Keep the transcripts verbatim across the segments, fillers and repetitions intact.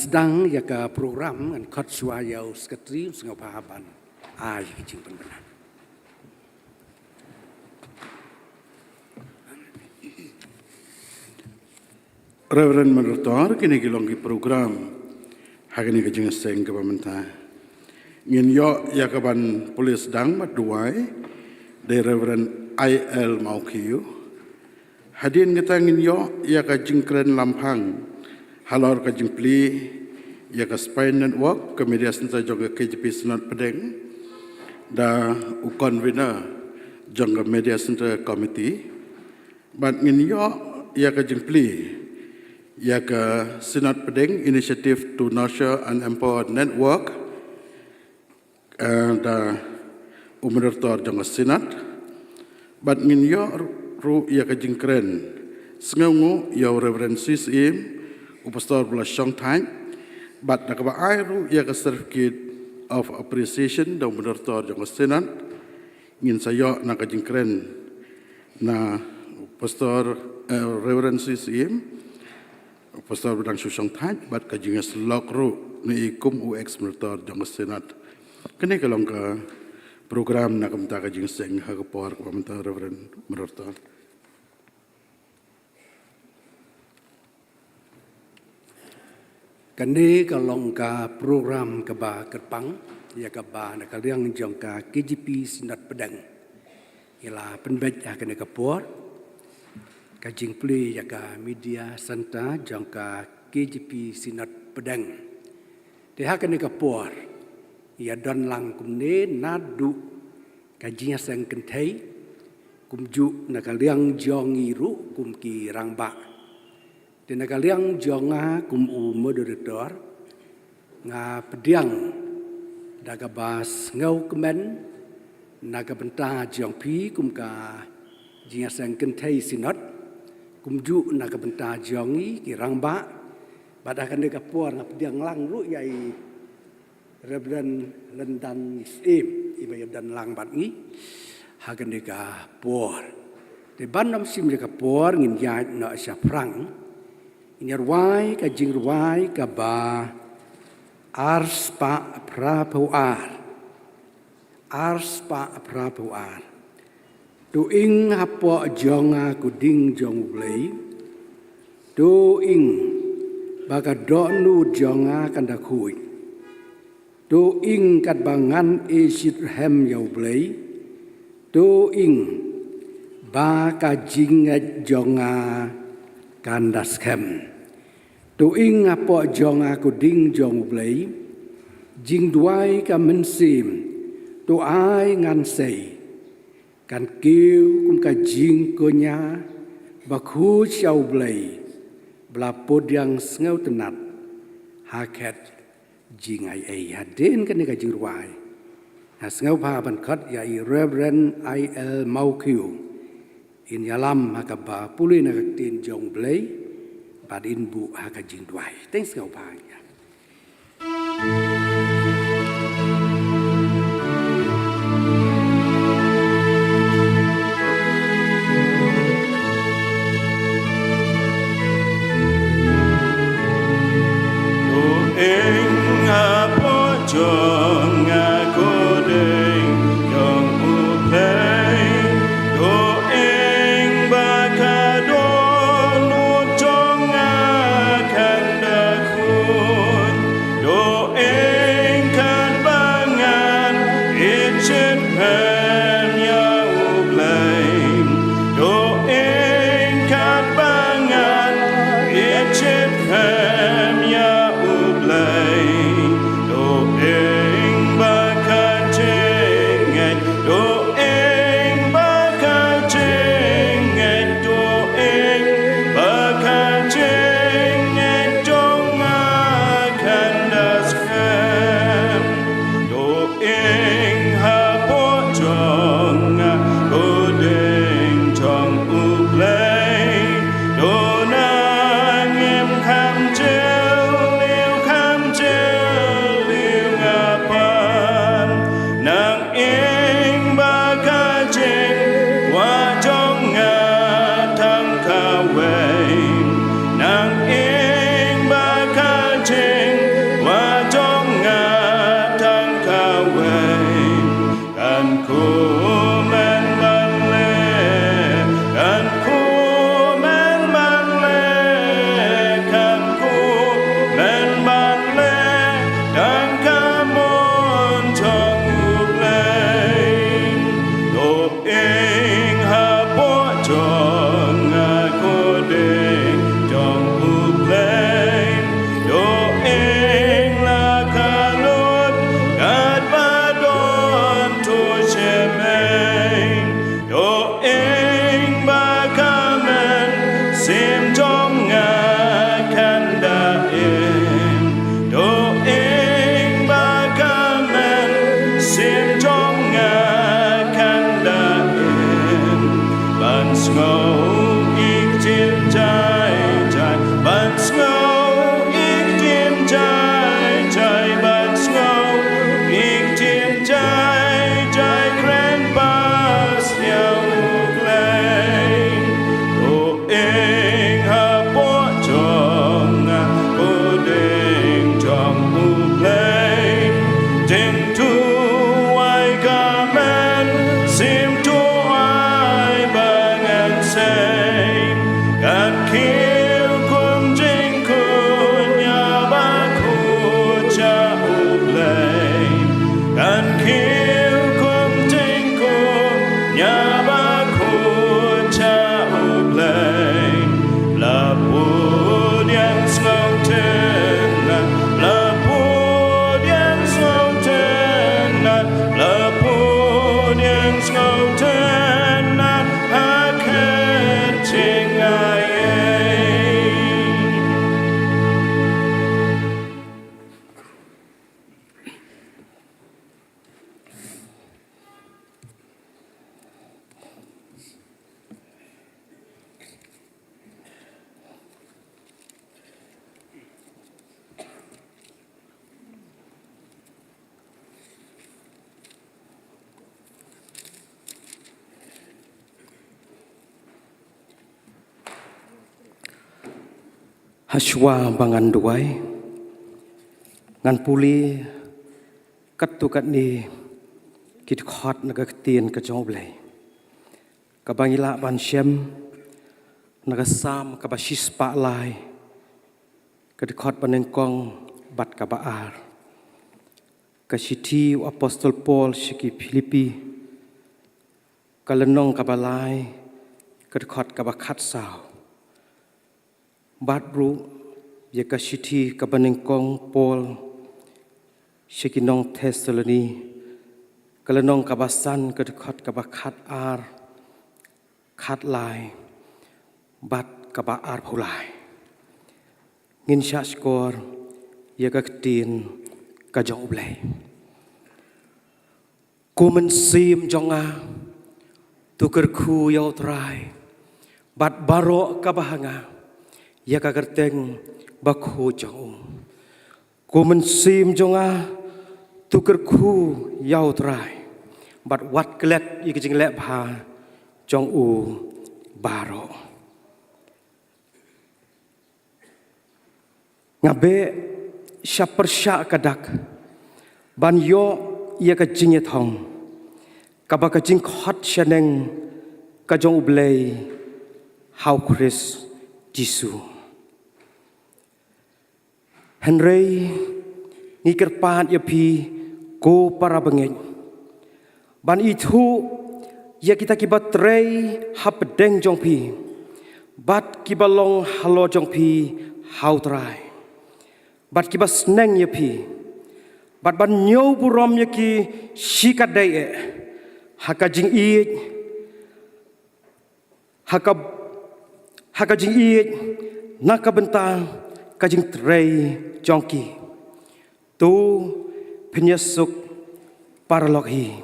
sdang ïa ka program ngan khot shuwa ïa u Secretary, u sngewbha ban ai ka jingpynbna. Reverend Moderator, kine ki long ki program ha kane ka jingïaseng kaba mynta. Ngin ïoh ïa ka ban pule sdang bad duwai da i Reverend I L Mawkhiu. Hadien kata ngin ïoh ïa ka jingkren lamphang halor ka jingplie ïa ka Spine Network, ka Media Center jong ka K J P Synod Pdeng, da u convener jong ka Media Center Committee. Bad ngin ïoh ïa ka jingplie ïa ka Synod Pdeng Initiative to Nurture and Empower Network, eh, da u Moderator jong ka Synod. Bad ngin ïoh ruh ïa ka jingkren sngewnguh ïa u Reverend C C M, u Pastor ba la shong thait, bad da kaba ai ruh ïa ka Certificate of Appreciation da u Moderator jong ka Synod. Ngin sa ïoh na ka jingkren na Pastor, eh, Reverend C C M, Pastor ba dang shu shong thait, bad ka jingïasyllok ruh na i kum u ex-Moderator jong ka Synod. Kane ka long ka program na ka bynta ka jingïaseng ha ka por kaba mynta, Reverend Moderator. Kane ka long ka program kaba kyrpang, ïa kaba na ka liang jong ka K J P Synod Pdeng ngi la pynbeit ha kane ka por, ka jingplie ïa ka Media Center jong ka K J P Synod Pdeng. Te ha kane ka por, ïa don lang kumne naduh ka jingïaseng kynthei, kumjuh na ka liang jong ngi ruh kum ki rangbah. Te na ka liang jong nga kum u Moderator, nga pdiang da kaba sngewkmen na ka bynta jong phi kum ka jingïaseng kynthei Synod, kumjuh na ka bynta jong ngi ki rangbah. Bad ha kane ka por nga pdiang lang ruh ïa i Reverend Lyndan Ngi Syiem, iba ïa don lang bad ngi ha kane ka por. Te ban ym shim ïa ka por, ngin ïaid noh shaphrang. Ngin ïa rwai ka jingrwai kaba ar spah phra phew ar. Ar spah phra phew ar. To ing hapoh jong nga ko ding jong U Blei. To ing ba ka dohnud jong nga kan da khuid. To ing katba ngan shitrhem ïa U Blei. To ing ba ka jingngeit jong nga kan da skhem. To ing hapoh jong nga ko ding jong U Blei. Jingduwai ka mynsiem to ai ngan sei. Kan kiew kum ka jingkñia ba khuid sha U Blei, ba la pdiang sngewtynnat ha khet jingaiei. Hadien kane ka jingrwai, nga sngewbha ban khot ïa i Reverend I L Mawkhiu, in ïalam ha kaba pule na ka ktien jong U Blei, bad in buh ha ka jingduwai. Te sngewbha ïa. To ing hapoh jong nga ko ding jong U Blei. To ing ba ka dohnud jong nga kan da khuid. To ing katba ngan shitrhem ïa U Blei. To ing katba ngan shitrhem ïa U Blei. To ing Hashwa ba ngan duwai, ngan pule katto katne ki dkhot na ka ktien ka jong U Blei, kaba ngi lah ban shem na ka Salm kaba shispah lai, ka dkhot banyngkong bad kaba ar. Ka shithi u Apostol Paul sha ki Philippi, ka lynnong kaba lai, ka dkhot kaba khatsaw. Bad ruh ïa ka shithi kaba nyngkong Paul sha ki nong Thessaloni, ka lynnong kaba san, ka dkhot kaba khatar, khatlai bad kaba arphew lai. Ngin shah shkor ïa ka ktien ka jong U Blei. Ko mynsiem jong nga, to kyrkhu ïa U Trai, bad baroh kaba ha nga, ïa ka kyrteng bakhuid jong u. Ko mynsiem jong nga, to kyrkhu ïa U Trai, bad wat klet ïa ki jingleh bha jong u baroh. Nga beh sha pyrshah ka dak ban ïoh ïa ka jingïathong kaba ka jingkhot shaneng ka jong U Blei ha U Khrist Jisu. Hynrei ngi kyrpad ïa phi, ko para bangeit, ban ithuh ïa kita kiba trei hapdeng jong phi, bad kiba long halor jong phi ha U Trai, bad kiba sneng ïa phi, bad ban ñiew burom ïa ki shikatdei eh ha ka jingïeit, ha ka, ha ka jingïeit na ka bynta ka jingtrei jong ki. To pynïasuk paralok hi.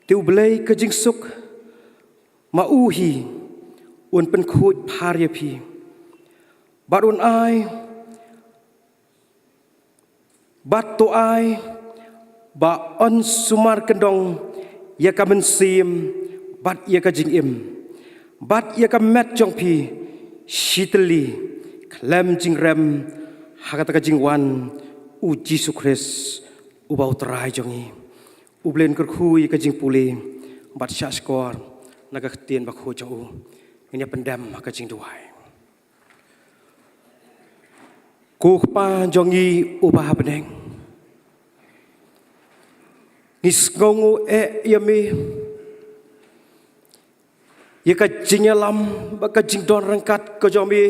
Te U Blei ka jingsuk ma u hi un pynkhuid phar ïa phi, bad un ai, bad to ai ba yn sumar kyndong ïa ka mynsiem bad ïa ka jingim bad ïa ka met jong phi shitylli khlem jingrem ha kata ka jingwan U Jisu Khrist uba U Trai jong ngi. U Blei un kyrkhu ïa ka jingpule bad shah shkor na ka ktien bakhuid jong u. Ngin ïa pyndem ha ka jingduwai. Ko Kpa jong ngi uba ha bneng, ngi sngewnguh eh ïa me ïa ka jingïalam bad ka jingdon ryngkat ka jong me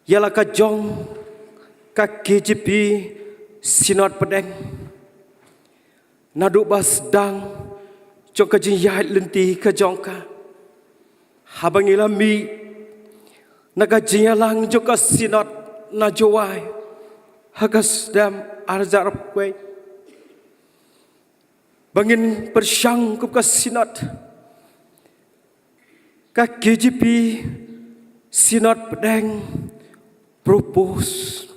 ïa la ka jong ka K J P Synod Pdeng. Naduh ba sdang jong ka jingïaid lynti ka jong ka, haba ngi la mih na ka jingïalang jong ka Synod na Jowai ha ka snem ar hajar arphew wei, ba ngin pyrshang kum ka Synod, ka K J P Synod Pdeng propose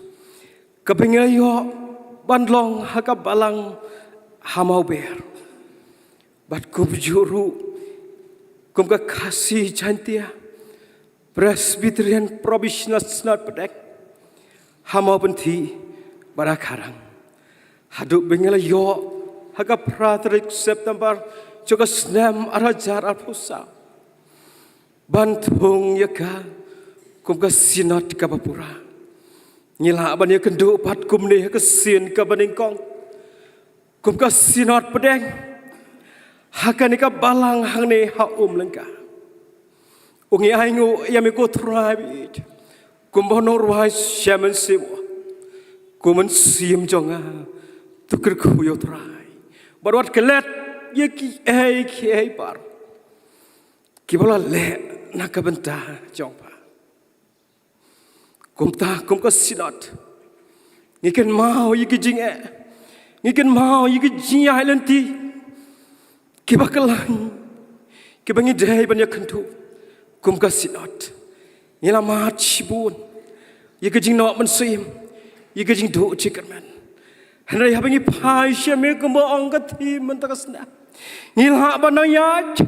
kaba ngi la ïoh ban long ha ka balang ha Mawber. Bad kumjuh ruh kum ka Khasi Jaintia Presbyterian Provisional Synod Pdeng ha Mawpynthiah bad ha Kharang, haduh ba ngi la ïoh ha ka phra tarik September jong ka snem ar hajar arphew saw ban thung ïa ka kum ka Synod kaba pura. Ngi lah ban ïakynduh pat kumne ha ka sien kaba nyngkong kum ka Synod Pdeng ha kane ka balang hangne ha Umlyngka. U ngi ainguh ïa me ko Trai bad kumba u nongrwai Shyam Siew, ko mynsiem jong nga, to kyrkhu ïa U Trai bad wat klet ïa kiei kiei baroh kiba la leh na ka bynta jong pha. Kumta kum ka Synod ngi kynmaw ïa ki jingeh, ngi kynmaw ïa ki jingïaid lynti kiba kyllain kiba ngi dei ban ïakynduh. Kum ka Synod ngi la mad shibun ïa ki jingnoh mynsiem, ïa ki jingduh jingkyrmen. Hynrei haba ngi phai sha me kumba ong ka theme mynta ka snem, ngi lah ban nang ïaid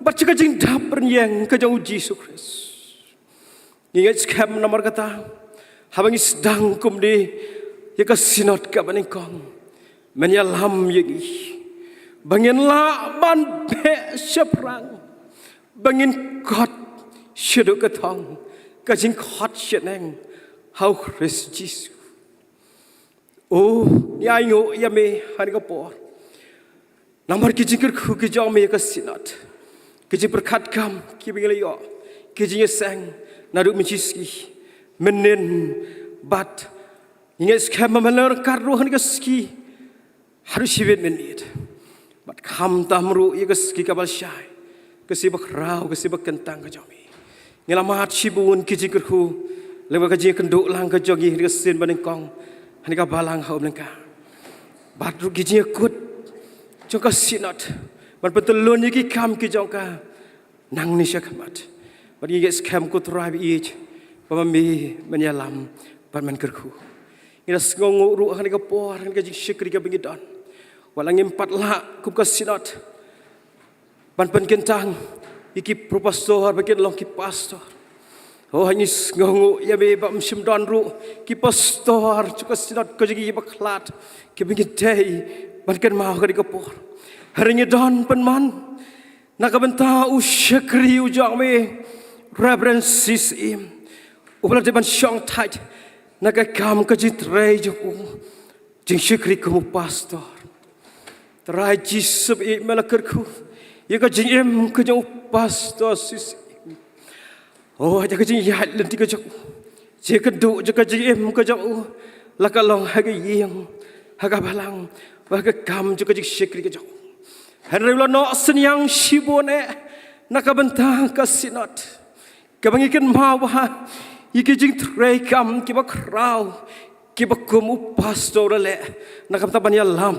bad sha ka jingdap rynïeng ka jong U Jisu Khrist. Ngi ngeit skhem namar kata, haba ngi sdang kumne ïa ka Synod kaba nyngkong, men ïalam ïa ngi ba ngin lah ban beh shaphrang, ba ngin khot shaduh ka thong, ka jingkhot shaneng ha u Khrist Jisu. O, ngi ainguh ïa me ha kane ka por namar ki jingkyrkhu ki jong me ïa ka Synod, ki jingpyrkhat kam kiba ngi la ïoh, ki jingïaseng naduh mynshwa sngi, mynnin bad ngi ngeit skhem ba men la ryngkat ruh ha kane ka sngi haduh shibit mynmiet. Bad khamtam ruh ïa ka sngi kaba lashai, ka sngi bakhraw, ka sngi bakyntang ka jong me. Ngi la mad shibun ki jingkyrkhu lyngba ka jingïakynduh lang ka jong ngi ha kane ka sien banyngkong ha kane ka balang ha Umlyngka. Bad ruh ki jingïakut jong ka Synod ban pyntyllun ïa ki kam ki jong ka nangne shakhmat. Bad ngi ngeit skhem ko Trai baieit ba ma me men ïalam bad men kyrkhu. Ngi la sngewnguh ruh ha kane ka por, ha kane ka jingshakri kaba ngi don, wat la ngim pat lah kum ka Synod ban pynkyntang ïa ki pro pastor ba kin long ki pastor. O, ngi sngewnguh ïa me ba ym shym don ruh ki pastor jong ka Synod ka jong ngi ba khlad kiba ngi dei ban kynmaw ha kane ka por. Hynrei ngi don pynmon na ka bynta u shakri u jong me, Reverend C. Syiem, uba la dei ban shong thait na ka kam ka jingtrei jong u jingshakri kum u pastor. Trai Jisu baieit, me la kyrkhu ïa ka jingim ka jong u Pastor C. Syiem. O, ïa ka jingïaid lynti ka jong u, jingkynduh jong ka jingim ka jong u, la ka long ha ka ïing, ha ka balang, bad ha ka kam jong ka jingshakri ka jong u. Hynrei u la noh synñiang shibun eh na ka bynta ka Synod, kaba ngi kynmaw ba ïa ki jingtrei kam kiba khraw kiba kum u pastor u la leh na ka bynta ban ïalam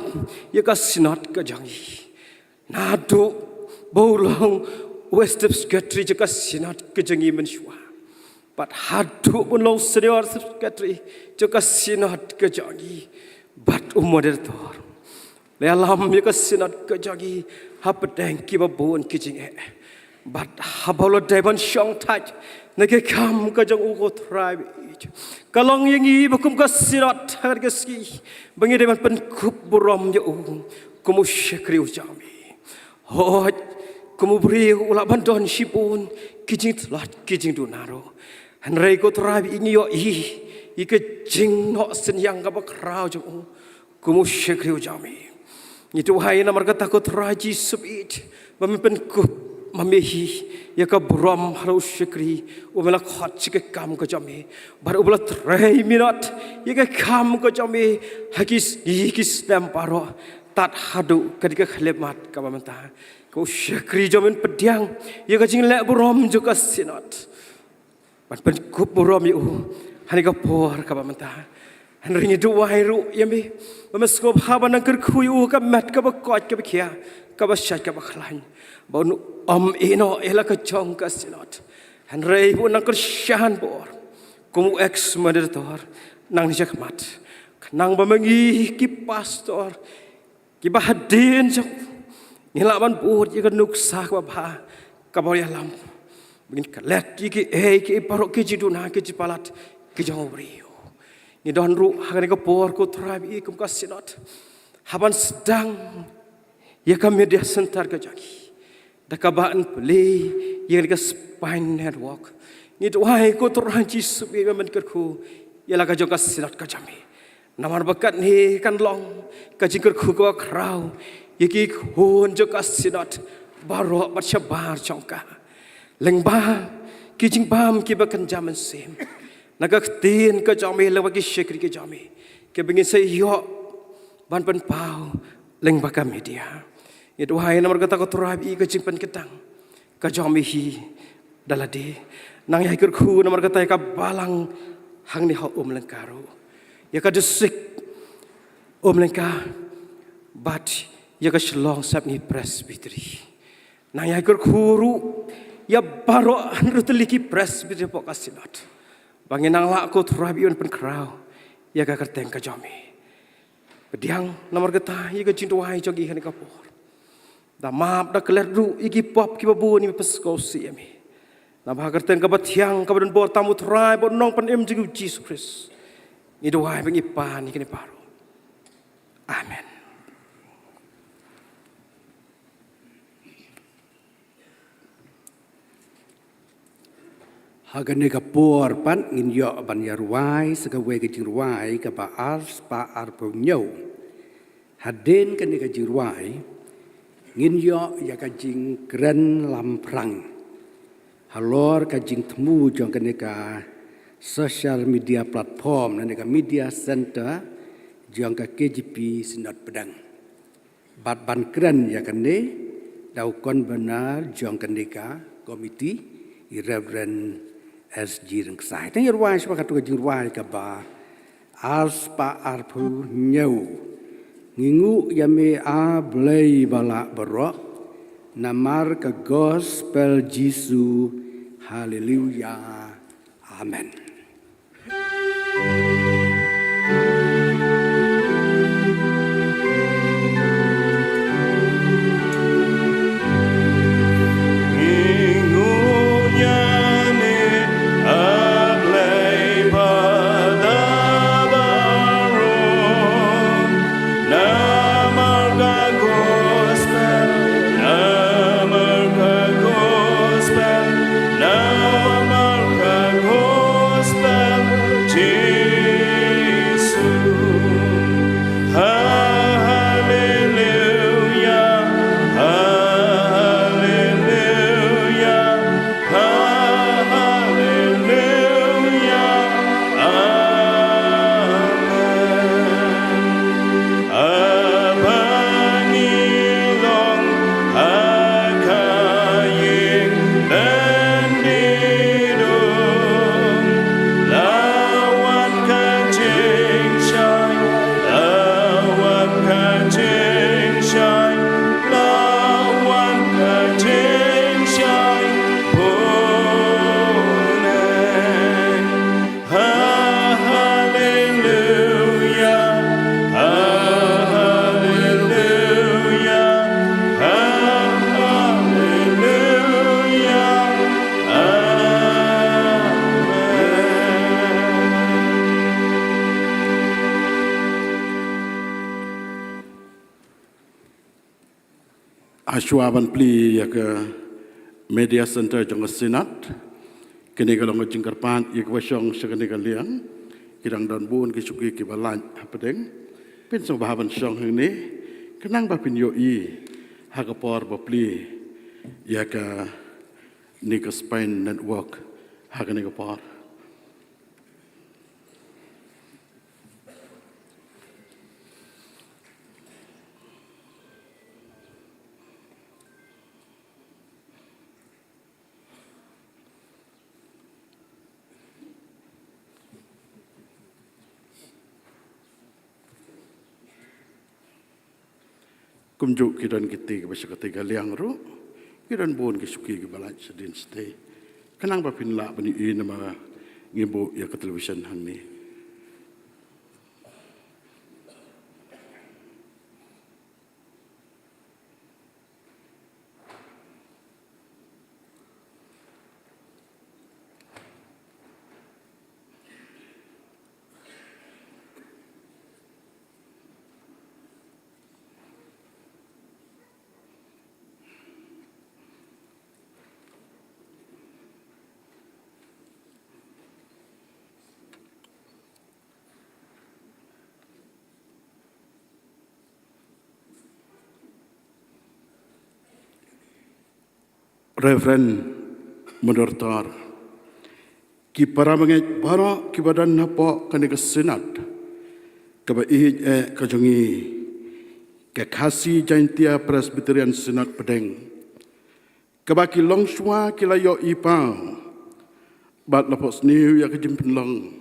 ïa ka Synod ka jong ngi. Naduh ba u long u Executive Secretary jong ka Synod ka jong ngi mynshuwa, bad haduh ba u long Senior Executive Secretary jong ka Synod ka jong ngi, bad u Moderator. La ïalam ïa ka Synod ka jong ngi hapdeng kiba bun ki jingeh. Bad haba u la dei ban shong thait na ka kam ka jong u, ko Trai baieit, ka long ïa ngi ba kum ka Synod ha kane ka sngi ba ngi dei ban pynkup burom ïa u kum u shakri u jong me. Hooid, kum u briew u lah ban don shibun ki jingtlot ki jingduna ruh, hynrei ko Trai baieit, ngi ïohi ïa ka jingnoh synñiang kaba khraw jong u kum u shakri u jong me. Ngi duwai namar kata ko Trai Jisu baieit, ba men pynkup ma me hi ïa ka burom halor u shakri uba me la khot sha ka kam ka jong me, bad uba la trei minot ïa ka kam ka jong me ha ki sngi ki snem baroh, tad haduh kane ka khyllipmat kaba mynta. Ko shakri jong me, men pdiang ïa ka jingleh burom jong ka Synod, ban pynkup burom ïa u ha kane ka por kaba mynta. Hynrei ngi duwai ruh ïa me ba men sngewbha ban nang kyrkhu ïa u ha ka met kaba koit kaba khia, kaba shait kaba khlaiñ, ba un ym ïehnoh ïa la ka jong ka Synod, hynrei ba un nang kyrshan bor kum u ex-Moderator nangne shakhmat, khnang ba ma ngi ki pastor kiba hadien jong u ngin lah ban bud ïa ka nuksa kaba bha kaba ïalam, ba ngin klet ïa kiei kiei baroh ki jingduna ki jingpalat ki jong u briew. Ngi don ruh ha kane ka por ko Trai baieit, kum ka Synod, haba ngi sdang ïa ka media center ka jong ngi, da kaba ngi plie ïa kane ka Spine Network, ngi duwai ko Trai Jisu baieit, ba men kyrkhu ïa la ka jong ka Synod ka jong me. Namar ba kane kan long ka jingkyrkhu kaba khraw ïa ki khun jong ka Synod baroh bad shabar jong ka, lyngba ki jingbam kiba kynja mynsiem na ka ktien ka jong me, lyngba ki shakri ki jong me kiba ngin sa ïoh ban pynpaw lyngba ka media. Ngi duwai namar kata ko Trai baieit, ka jingpynkyntang ka jong me hi da lade. Nang ïai kyrkhu namar kata ïa ka balang hangne ha Umlyngka ruh, ïa ka district Umlyngka, bad ïa ka Shillong Sepngi Presbytery. Nang ïai kyrkhu ruh ïa baroh hynriew tylli ki Presbytery hapoh ka Synod, ba ngin nang lah ko Trai baieit, ban pynkhraw ïa ka kyrteng ka jong me. Pdiang namar kata ïa ka jingduwai jong ngi ha kane ka por. Da map da klet ruh ïa ki pop kiba bun, ngi pynsngewsih ïa me. Naba ha ka kyrteng kaba thiang kaba don bor tam u Trai bad u Nongpynim jong ngi u Jisu Khrist, ngi duwai bad ngi pan ïa kine baroh. Amen. Ha kane ka por pat ngin ïoh ban ïa rwai sa kawei ka jingrwai kaba ar spah arphew hynñiew. Hadien kane ka jingrwai ngin ïoh ïa ka jingkren lamphrang halor ka jingthmu jong kane ka social media platform lane ka media center jong ka K J P Synod Pdeng. Bad ban kren ïa kane da u convener jong kane ka komiti, i Reverend S G Rynksai. Te ngin rwai shuwa katto ka jingrwai kaba ar spah arphew hynñiew. Ngi nguh ïa me, A Blei ba lah baroh, namar ka gospel Jisu. Haleluya. Amen. Namar ka gospel, namar ka gospel, namar ka gospel Jisu. Haleluya, haleluya. Haleluya. Amen. Haba ngi long ha ka ïing bynriew, la wan ka jingshai, la wan ka jingshai. La wan ka jingshai pule. Ha, haleluya, ha, haleluya, ha, haleluya. Amen. Hashwa ban plie ïa ka Media Center jong ka Synod, kane ka long ka jingkyrpad ïa kiba shong sha kane ka liang. Ki dang don bun ki shuki kiba lait hapdeng. Phin sngewbha ban shong hangne khnang ba phin ïohi ha ka por ba plie ïa kane ka Spine Network ha kane ka por. Kumjuh ki don kiti kiba sha kati ka liang ruh, ki don bun ki shuki kiba lait shadien shatei. Khnang ba phin lah ban ïohi namar ngi buh ïa ka television hangne. Reverend Moderator, ki para bangeit baroh kiba don hapoh kane ka Synod kaba ïeit eh ka jong ngi, ka Khasi Jaintia Presbyterian Synod Pdeng, kaba ki longshuwa ki la ïohi paw bad la phohsniew ïa ka jingpynlong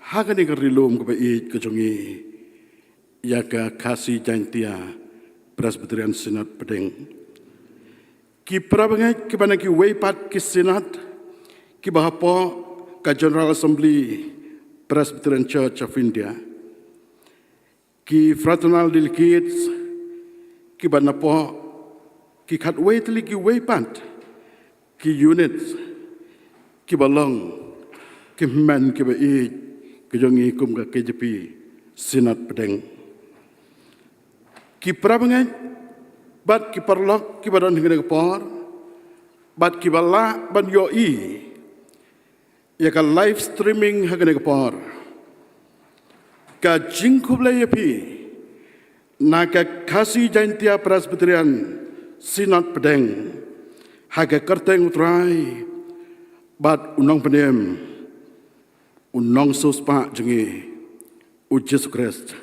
ha kane ka ri lum kaba ïeit ka jong ngi, ïa ka Khasi Jaintia Presbyterian Synod Pdeng. Ki para bangeit kiba na kiwei pat ki Synod kiba hapoh ka General Assembly Presbyterian Church of India. Ki fraternal delegates kiba napoh ki khatwei tylli kiwei pat ki units Kiba long ki hynmen kiba ïeit ki jong ngi kum ka K J P Synod Pdeng, ki parabangeit bad ki paralok kiba don ha kane ka por, bad kiba lah ban ïohi ïa ka live streaming ha kane ka por. Ka jingkhublei ïa phi na ka Khasi Jaintia Presbyterian Synod Pdeng, ha ka kyrteng U Trai bad U Nongpynim, U Nongsiewspah jong ngi, U Jisu Khrist.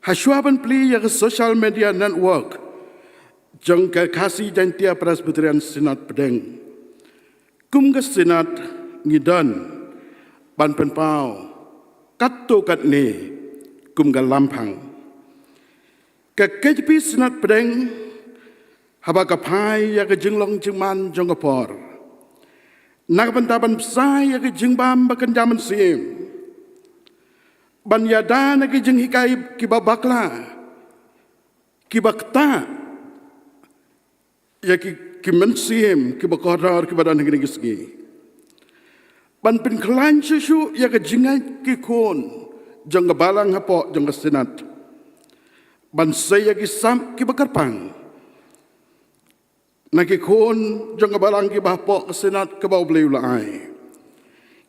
Hashwa ban plie ïa ka social media network jong ka Khasi Jaintia Presbyterian Synod Pdeng, kum ka Synod ngi don ban pynpaw katto katne kum ka lamphang. Ka K J P Synod Pdeng, haba ka phai ïa ka jinglong jingman jong ka por, na ka bynta ban bsa ïa ka jingbam ba kynja mynsiem, ban ïada na ki jinghikai kiba bakla, kiba ktah ïa ki, ki mynsiem kiba kordor kiba don ha kine ki sngi, ban pynkhlaiñ shuh shuh ïa ka jingngeit ki khun jong ka balang hapoh jong ka Synod, ban sei ïa ki sap kiba kyrpang na ki khun jong ka balang kiba hapoh ka Synod kaba U Blei u la ai.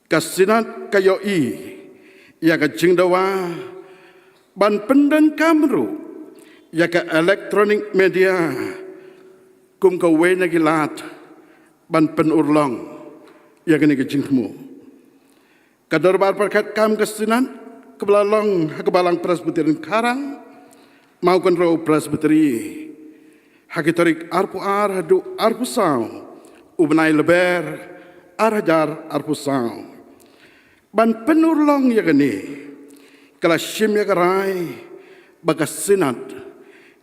Ka Synod ka ïohi ïa ka jingdawa ban pyndonkam ruh ïa ka electronic media kum kawei na ki lad ban pynurlong ïa kane ka jingthmu. Ka dorbar pyrkhat kam ka Synod kaba la long ha ka Balang Presbyterian Kharang, Mawkynrew Presbytery, ha ki tarik arphew ar haduh arphew saw u bnai Lber ar hajar arphew saw. Ban pynurlong ïa kane, ka la shim ïa ka rai ba ka Synod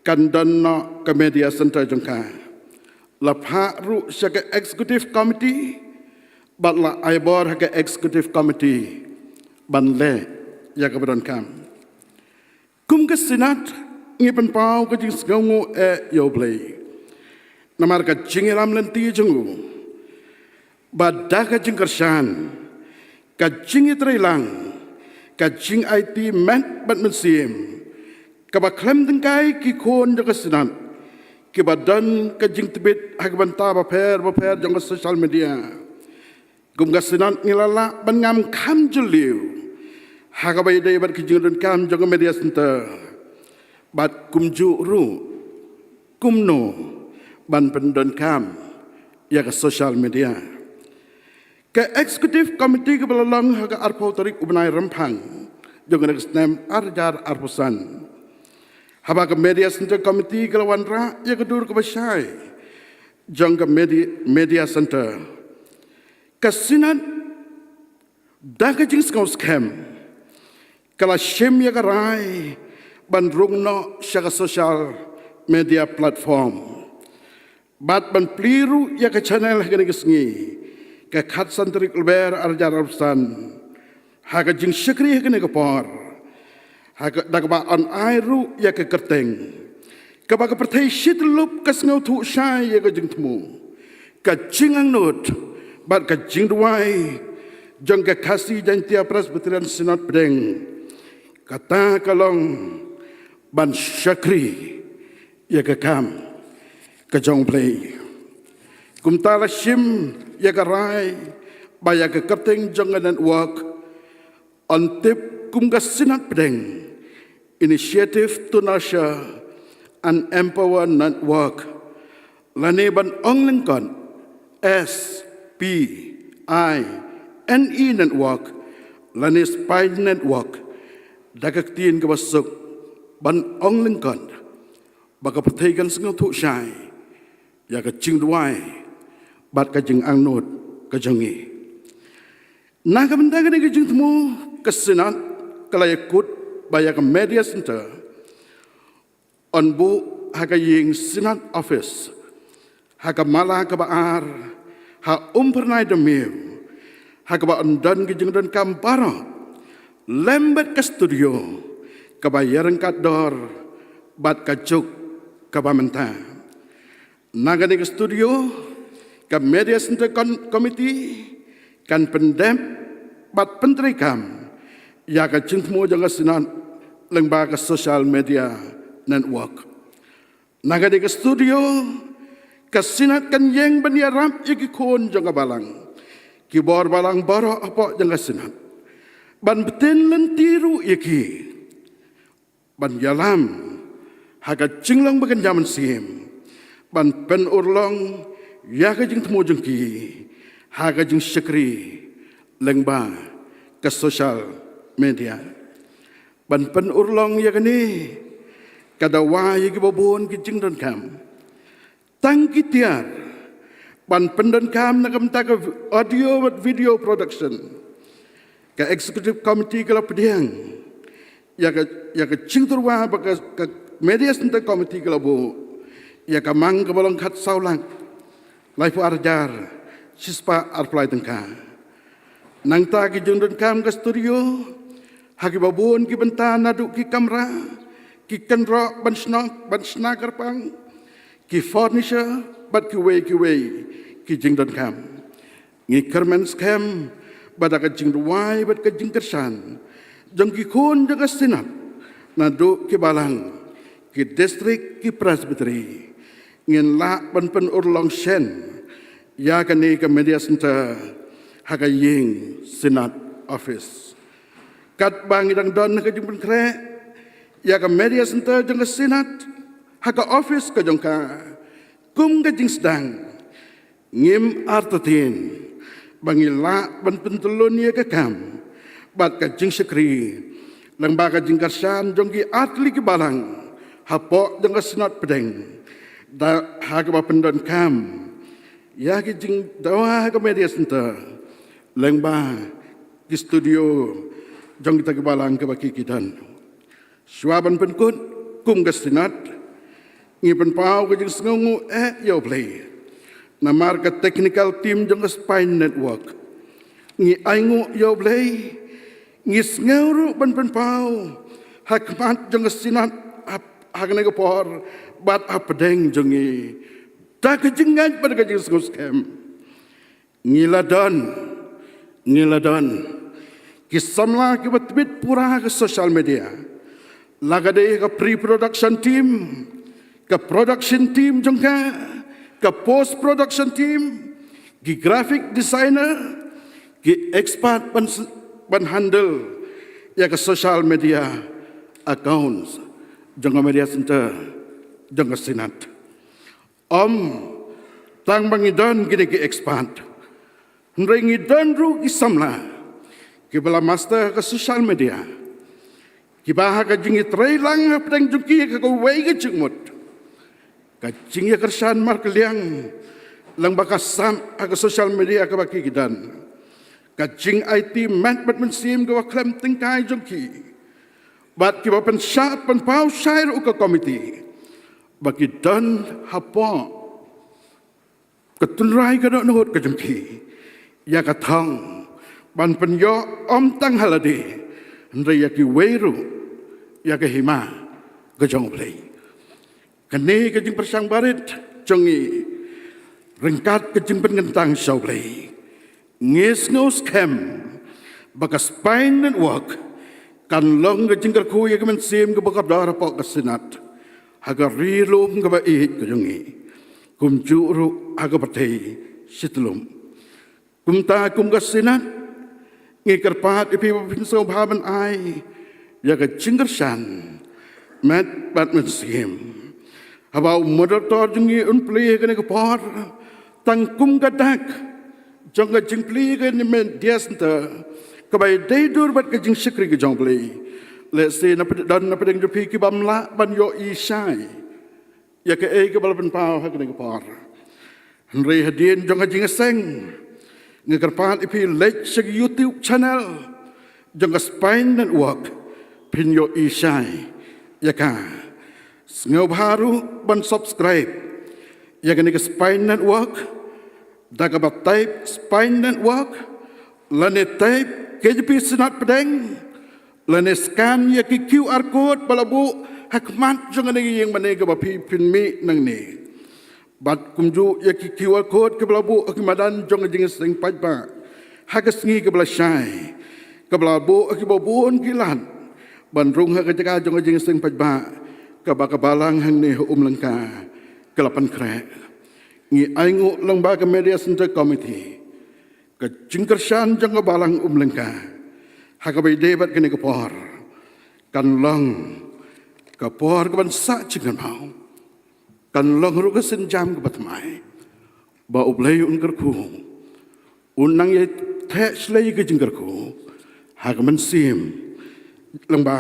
kan don noh ka Media Centre jong ka. La phah ruh sha ka Executive Committee bad la ai bor ha ka Executive Committee ban leh ïa kaba donkam. Kum ka Synod ngi pynpaw ka jingsngewnguh eh ïa U Blei namar ka jingïalam lynti jong u, ba da ka jingkyrshan, ka jingïatreilang, ka jingaiti met bad mynsiem, kaba khlem tyngkai ki khun jong ka Synod kiba don ka jingtbit ha ka bynta bapher bapher jong ka social media, kum ka Synod ngi la lah ban ngam kham jylliew ha kaba ïadei bad ka jingdonkam jong ka Media Centre, bad kumjuh ruh kumno ban pyndonkam ïa ka social media. Ka Executive Committee kaba la long ha ka arphew tarik u bnai Rymphang jong kane ka snem ar hajar arphew san, haba ka Media Centre Committee ka la wanrah ïa ka dur kaba shai jong ka Medi-, Media Centre, ka Synod da ka jingsngew skhem ka la shim ïa ka rai ban rung noh sha ka social media platform bad ban plie ruh ïa ka channel ha kane ka sngi, ka khatsan tarik Lber ar hajar arphew san, ha ka jingshakri ha kane ka por, ha ka, da kaba yn ai ruh ïa ka kyrteng kaba ka pyrthei shi tyllup ka sngewthuh shai ïa ka jingthmu, ka jingangnud bad ka jingduwai jong ka Khasi Jaintia Presbyterian Synod Pdeng. Kata ka long ban shakri ïa ka kam ka jong U Blei. Kumta la shim ïa ka rai ba ïa ka kyrteng jong ka network yn tip kum ka Synod Pdeng Initiative to Nurture and Empower Network, lane ban ong lyngkot S P I N E Network, lane Spine Network, da ka ktien kaba suk ban ong lyngkot, ba ka pyrthei kan sngewthuh shai ïa ka jingduwai bad ka jingangnud ka jong ngi. Na ka bynta kane ka jingthmu, ka Synod ka la ïakut ba ïa ka Media Centre yn buh ha ka ïing Synod Office, ha ka Mala kaba ar, ha Umphyrnai Damiu, ha kaba yn don ka jingdonkam baroh, lem bad ka studio kaba ïaryngkat dor bad ka juk kaba mynta. Na kane ka studio, ka Media Centre Con-, Committee kan pyndep bad pyntreikam ïa ka jingthmu jong ka Synod lyngba ka social media network. Na kane ka studio, ka Synod kan ïeng ban ïarap ïa ki khun jong ka Balang, ki bor Balang baroh hapoh jong ka Synod, ban btin lynti ruh ïa ki ban ïalam ha ka jinglong ba kynja mynsiem, ban pynurlong ïa ka jingthmu jong ki ha ka jingshakri lyngba ka social media. Ban pynurlong ïa kane ka dawa ïa kiba bun ki jingdonkam. Tang ki tiar ban pyndonkam na ka bynta ka audio bad video production, ka executive committee ka la pdiang ïa ka, ïa ka jingtyrwa ba ka, ka media center committee ka la buh ïa ka mang kaba long khatsaw lak laiphew ar hajar shispah arphew lai tyngka. Nangta ki jingdonkam ka studio ha kiba bun ki bynta, naduh ki kamra, ki kynroh ban shna, ban shna kyrpang, ki furniture bad kiwei kiwei ki jingdonkam. Ngi kyrmen skhem ba da ka jingduwai bad ka jingkyrshan jong ki khun jong ka Synod, naduh ki Balang, ki district, ki presbytery, ngin lah ban pynurlong shen ïa kane ka media center ha ka ïing Synod office. Katba ngi dang don ha ka jingpynkhreh ïa ka media center jong ka Synod ha ka office ka jong ka kum ka jingsdang, ngim artatien ba ngi lah ban pyntyllun ïa ka kam bad ka jingshakri lyngba ka jingkyrshan jong ki artylli ki Balang hapoh jong ka Synod Pdeng, da ha kaba pyndonkam ïa ki jingdawa ha ka media center lyngba ki studio jong kita ki Balang kaba ki ki don. Shuwa ban pynkut, kum ka Synod ngi pynpaw ka jingsngewnguh eh ïa U Blei namar ka technical team jong ka Spine Network. Ngi ainguh ïa U Blei, ngi sngew ruh ban pynpaw ha khmat jong ka Synod ha, ha kane ka por bad hapdeng jong ngi da ka jingngeit bad ka jingsngewskhem. Ngi la don, ngi la don ki samla kiba tbit pura ka social media, la ka dei ka pre-production team, ka production team jong ka, ka post-production team, ki graphic designer, ki expert ban s-, ban handle ïa ka social media accounts jong ka media center jong ka Synod. Ym tang ba ngi don kine ki expert, hynrei ngi don ruh ki samla kiba la master ka social media, kiba ha ka jingïatreilang hapdeng jong ki ha kawei ka jingmut, ka jingïakyrshan markylliang lyngba ka sap ha ka social media kaba ki ki don, ka jingaiti met bad mynsiem kaba khlem tyngkai jong ki, bad kiba pynshad pynpaw shai ruh ka komiti ba ki don hapoh ka tynrai ka dohnud ka jong ki ïa ka thong ban pynïoh ym tang ha lade, hynrei ïa kiwei ruh ïa ka hima ka jong U Blei. Kane ka jingpyrshang barit jong ngi ryngkat ka jingpynkyntang sha U Blei, ngi sngewskhem ba ka Spine Network kan long ka jingkyrkhu ïa ka mynsiem kaba kordor hapoh ka Synod ha ka ri lum kaba ïeit ka jong ngi, kumjuh ruh ha ka pyrthei shi tyllum. Kumta kum ka Synod, ngi kyrpad ïa phi ba phin sngewbha ban ai ïa ka jingkyrshan met bad mynsiem, haba u moderator jong ngi un plie ïa kane ka por tang kum ka dak jong ka jingplie ïa kane ka media center kaba ïadei dur bad ka jingshakri ka jong U Blei. Lehse na pdeng, don na pdeng jong phi ki bym lah ban ïohi shai ïa kaei kaba la pynpaw ha kane ka por, hynrei hadien jong ka jingïaseng, ngi kyrpad ïa phi leit sha ka YouTube channel jong ka Spine Network, phin ïohi shai ïa ka. Sngewbha ruh ban subscribe ïa kane ka Spine Network da kaba type Spine Network lane type K J P Synod Pdeng, lane scan ïa ki QR code ba la buh ha khmat jong kane ka ïing mane kaba phi phin mih nangne, bad kumjuh ïa ki QR code kiba la buh ha ki madan jong ka jingïaseng paidbah Ha ka sngi kaba la shai, kaba la buh ha kiba bun ki lad ban rung ha ka jaka jong ka jingïaseng paidbah kaba ka Balang hangne ha Umlyngka ka la pynkhreh, ngi ainguh lyngba ka Media Centre Committee, ka jingkyrshan jong ka Balang Umlyngka ha kaba ïadei bad kane ka por kan long ka por kaban sah jingkynmaw, kan long ruh ka sienjam kaba thymmai ba U Blei un kyrkhu, un nang ïa theh shlei ka jingkyrkhu ha ka mynsiem lyngba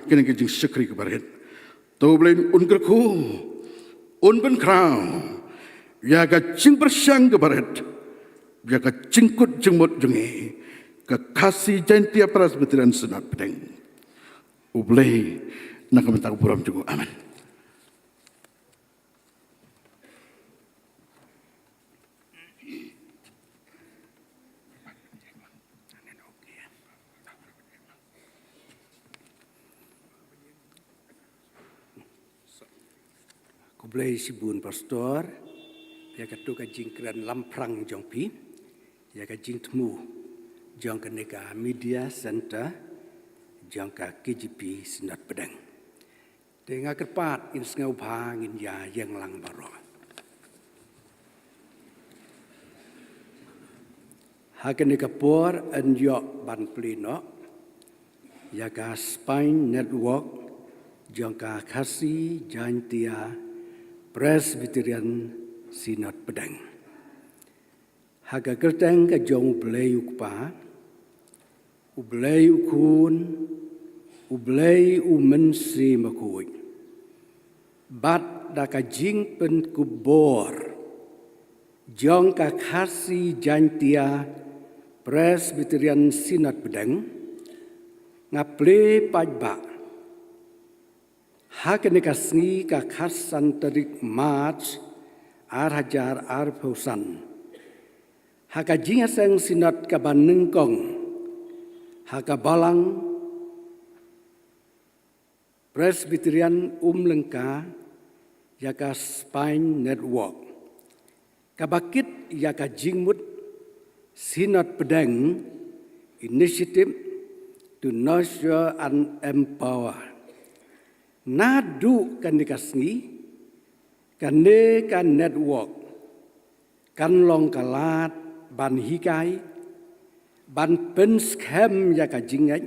kane ka jingshakri kaba rit. To U Blei un kyrkhu, un pynkhraw ïa ka jingpyrshang kaba rit, ïa ka jingkut jingmut jong ngi, ka Khasi Jaintia Presbyterian Synod Pdeng. U Blei na ka bynta ka burom jong u. Amen. Khublei shibun Pastor, ïa kato ka jingkren lamphrang jong phi ïa ka jingthmu jong kane ka Media Centre jong ka K J P Synod Pdeng. Te nga kyrpad ngin sngewbha ngin ïa ïeng lang baroh. Ha kane ka por yn ïoh ban plie noh ïa ka Spine Network jong ka Khasi Jaintia Presbyterian Synod Pdeng. Ha ka kyrteng ka jong U Blei U Kpa, U Blei U Khun, U Blei U Mynsiem Bakhuid. Bad da ka jingpynkup bor jong ka Khasi Jaintia Presbyterian Synod Pdeng, nga plie paidbah ha kane ka sngi ka khatsan tarik March ar hajar arphew san, ha ka jingïaseng Synod kaba nyngkong ha ka Balang Presbyterian Umlyngka ïa ka Spine Network, kaba kit ïa ka jingmut Synod Pdeng, Initiative to Nurture and Empower. Naduh kane ka sngi, kane ka network kan long ka lad ban hikai, ban pynskhem ïa ka jingngeit,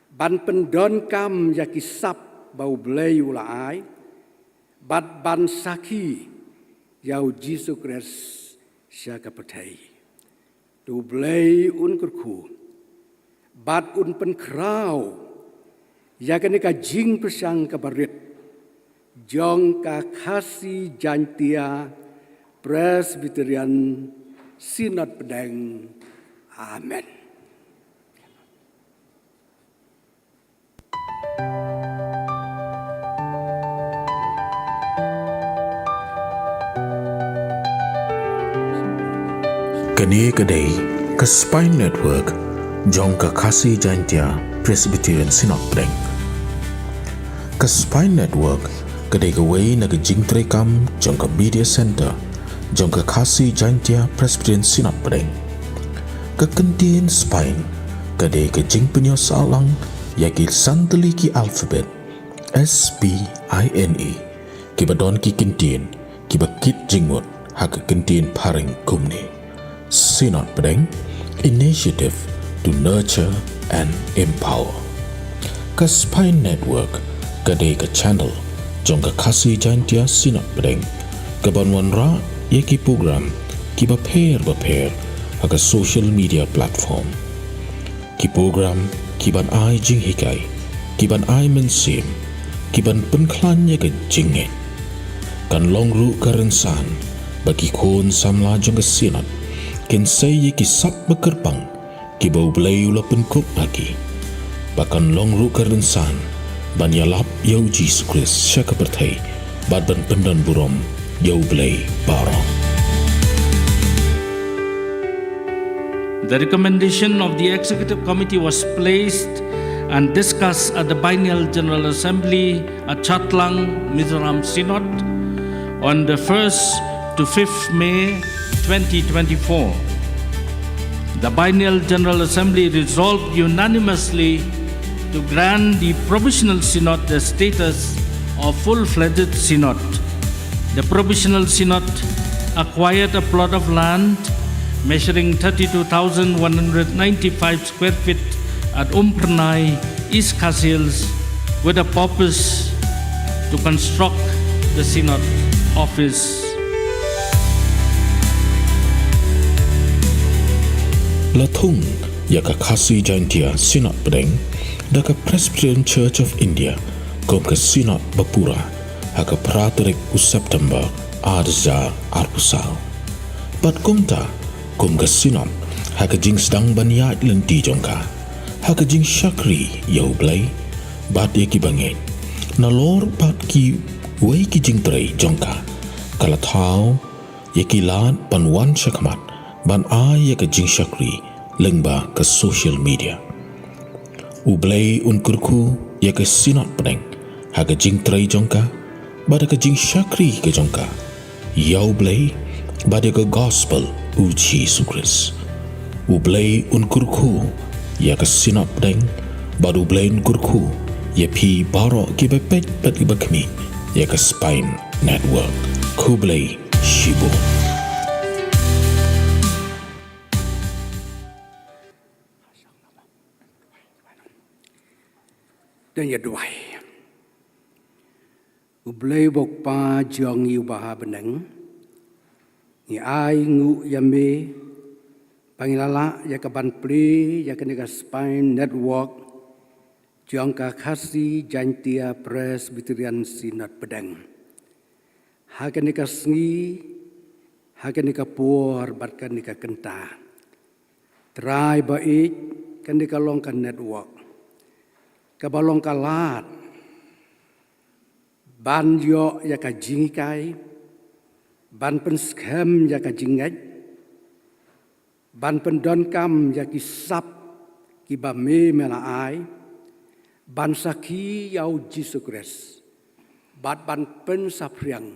ban pyndonkam ïa ki sap ba U Blei u la ai, bad ban sakhi ïa U Jisu Khrist sha ka pyrthei. To U Blei un kyrkhu bad un pynkhraw ïa kane ka jingpyrshang kaba rit jong ka Khasi Jaintia Presbyterian Synod Pdeng. Amen. Kane ka dei ka Spine Network jong ka Khasi Jaintia Presbyterian Synod Pdeng. Ka Spine Network ka dei kawei na ka jingtreikam jong ka Media Centre jong ka Khasi Jaintia Presbyterian Synod Pdeng. Ka kyntien Spine ka dei ka jingpynïoh sahlang ïa ki san tylli ki alphabet, S P I N E, kiba don ki kyntien kiba kit jingmut ha ka kyntien phareng kumne: Synod Pdeng, Initiative to Nurture and Empower. Ka Spine Network ka dei ka channel jong ka Khasi Jaintia Synod Pdeng kaban wanrah ïa ki program kiba pher bapher ha ka social media platform. Ki program kiban ai jinghikai, kiban ai mynsiem, kiban pynkhlaiñ ïa ka jingngeit. Kan long ruh ka rynsan ba ki khun samla jong ka Synod kin sei ïa ki sap ba kyrpang kiba U Blei u la pynkup ha ki. Ba kan long ruh ka rynsan ban ïalap ïa U Jisu Khrist sha ka pyrthei bad ban pyndonburom ïa U Blei baroh. The recommendation of the Executive Committee was placed and discussed at the Biennial General Assembly at Chatlang, Mizoram Synod on the first to fifth May twenty twenty-four. The Biennial General Assembly resolved unanimously to grant the Provisional Synod the status of full-fledged synod. The Provisional Synod acquired a plot of land measuring thirty-two thousand one hundred ninety-five square feet at Umphyrnai, East Khasi Hills, with a purpose to construct the synod office. La thung ïa ka Khasi Jaintia Synod Pdeng da ka Presbyterian Church of India kum ka synod bapura ha ka phra tarik u September ar hajar arphew saw. Bad kumta, kum ka synod, ha ka jingsdang ban ïaid lynti jong ka, ha ka jingshakri ïa U Blei bad ïa ki bangeit, nalor bad kiwei ki jingtrei jong ka, ka la thaw ïa ki lad ban wan shakhmat ban ai ïa ka jingshakri lyngba ka social media. U Blei un kyrkhu ïa ka synod pdeng ha ka jingtrei jong ka bad ha ka jingshakri ka jong ka ïa U Blei bad ïa ka gospel U Jisu Khrist. U Blei un kyrkhu ïa ka synod pdeng bad U Blei un kyrkhu ïa phi baroh kiba peit bad kiba khmih ïa ka Spine Network. Khublei shibun. Dang ïa duwai. U Blei U Kpa jong ngi uba ha bneng, ngi ai nguh ïa me ba ngi la lah ïa ka ban plie ïa kane ka Spine Network jong ka Khasi Jaintia Presbyterian Synod Pdeng. Ha kane ka sngi, ha kane ka por bad kane ka kynta, Trai ba ïeit, kane ka long ka network kaba long ka lad ban ïoh ïa ka jinghikai, ban pynskhem ïa ka jingngeit, ban pyndonkam ïa ki sap kiba me me la ai, ban sakhi ïa U Jisu Khrist, bad ban pynsaphriang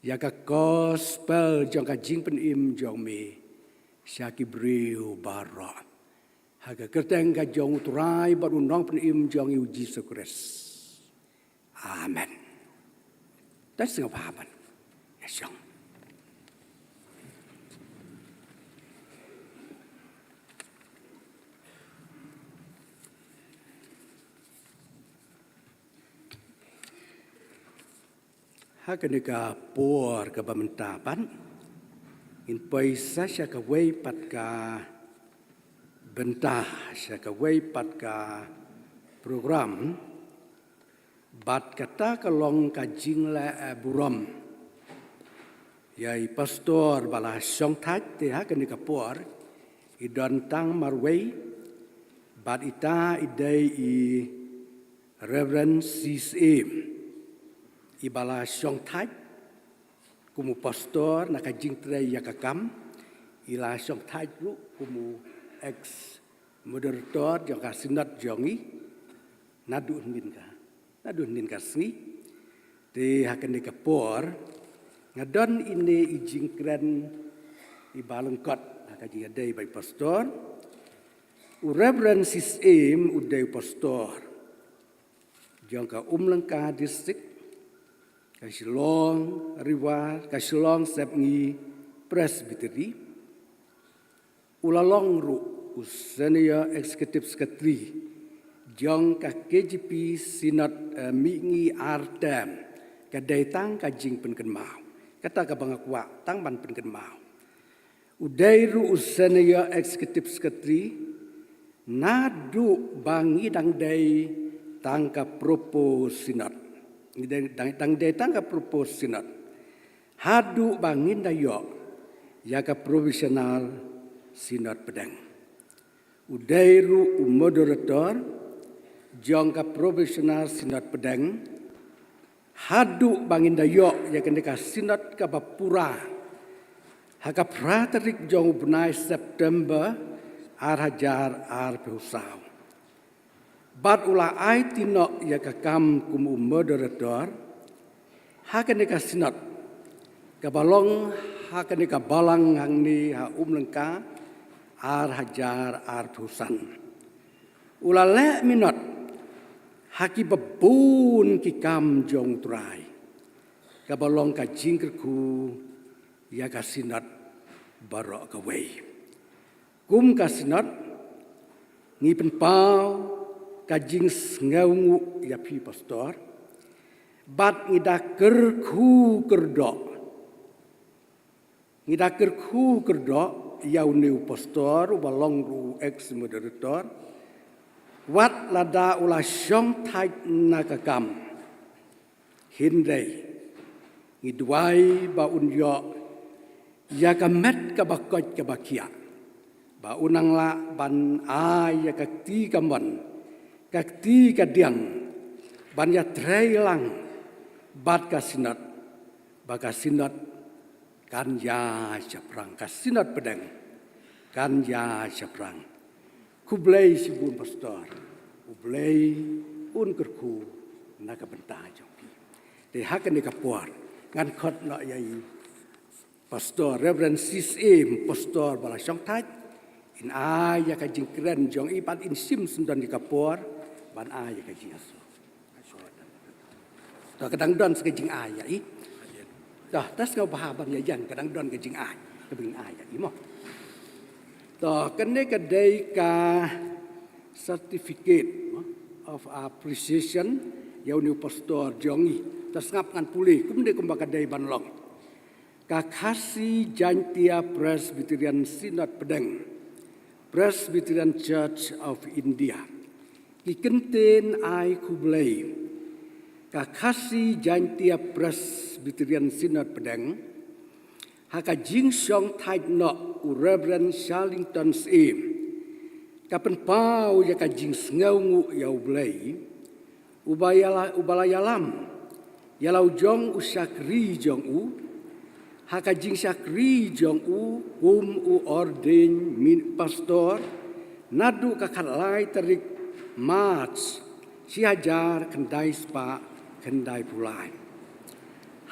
ïa ka gospel jong ka jingpynim jong me sha ki briew baroh. Ha ka kyrteng ka jong U Trai bad U Nongpynim jong ngi U Jisu Khrist. Amen. Te sngewbha ban ïa shong. Ha kane ka por kaba mynta pat, ngin poi sa sha kawei pat ka bynta, sha kawei pat ka program, bad kata ka long ka jingleh, eh, burom ïa i pastor ba la shongthait. Te ha kane ka por i don tang marwei, bad ita i dei i Reverend C. Syiem, iba la shongthait kum u pastor na ka jingtrei ïa ka kam, i la shongthait ruh kum u ex moderator jong ka synod jong ngi, naduh hynnin ka, naduh hynnin ka sngi. Te ha kane ka por, nga don ine i jingkren iba lyngkot ha ka jingïadei bad i pastor. U Reverend C. Syiem u dei u pastor jong ka Umlyngka District, ka Shillong Riwar, ka Shillong Sepngi Presbytery. U la long ruh u Senior Executive Secretary jong ka K J P Synod, eh, mihngi ar term, ka dei tang ka jingpynkynmaw. Kata kaba nga kwah tang ban pynkynmaw. U dei ruh u Senior Executive Secretary naduh ba ngi dang dei tang ka proposed synod. Ngi dang, dang, dang dei tang ka proposed synod haduh ba ngin da ïoh ïa ka Provisional Synod Pdeng. U dei ruh u moderator jong ka Provisional Synod Pdeng haduh ba ngin da ïoh ïa kane ka synod kaba pura ha ka phra tarik jong u bnai September ar hajar arphew saw. Bad u la aiti noh ïa ka kam kum u moderator ha kane ka synod kaba long ha kane ka balang hangne ha Umlyngka, ar hajar arphew san. U la leh minot ha ki babun ki kam jong U Trai, kaba long ka jingkyrkhu ïa ka Synod baroh kawei. Kum ka Synod, ngi pynpaw ka jingsngewnguh ïa phi Pastor, bad ngi da kyrkhu kyrdoh. Ngi da kyrkhu kyrdoh ïa une u Pastor, uba long ruh u ex-moderator, wat lada u la shongthait na ka kam. Hynrei, ngi duwai ba un ïoh ïa ka met kaba koit kaba khiah, ba un nang lah ban ai ïa ka kti kamon, ka kti kadiang, ban ïatrei lang bad ka Synod, ba ka Synod kan ïaid shaphrang, ka Synod pdeng kan ïaid shaphrang. Khublei shibun Pastor, U Blei un kyrkhu na ka bynta jong phi. Te ha kane ka por ngan khot noh ïa i Pastor Reverend C S A, Pastor ba la shongthait, in ai ïa ka jingkren jong i, bad in shim sngewdon ïa ka por ban ai ïa ka jingïasoh. To, ka dang don sa ka jingai ïa i. To, to sngewbha ban ïa ïeng, ka dang don ka jingai kaba ngin ai ïa i mo. To, kane ka dei ka certificate, mo, of appreciation ïa une u Pastor jong i. To sngap ngan pule kumne kumba ka dei ban long. Ka Khasi Jaintia Presbyterian Synod Pdeng, Presbyterian Church of India. Ki kyntien ai khublei. Ka Khasi Jaintia Presbyterian Synod Pdeng, ha ka jingshongthait noh u Reverend Sharlington Syiem, ka pynpaw ïa ka jingsngewnguh ïa U Blei, uba ïa la, uba la ïalam ïa la u jong u shakri jong u ha ka jingshakri jong u kum u ordained min-, pastor, naduh ka khatlai tarik March shi hajar khyndai spah khyndaiphew lai,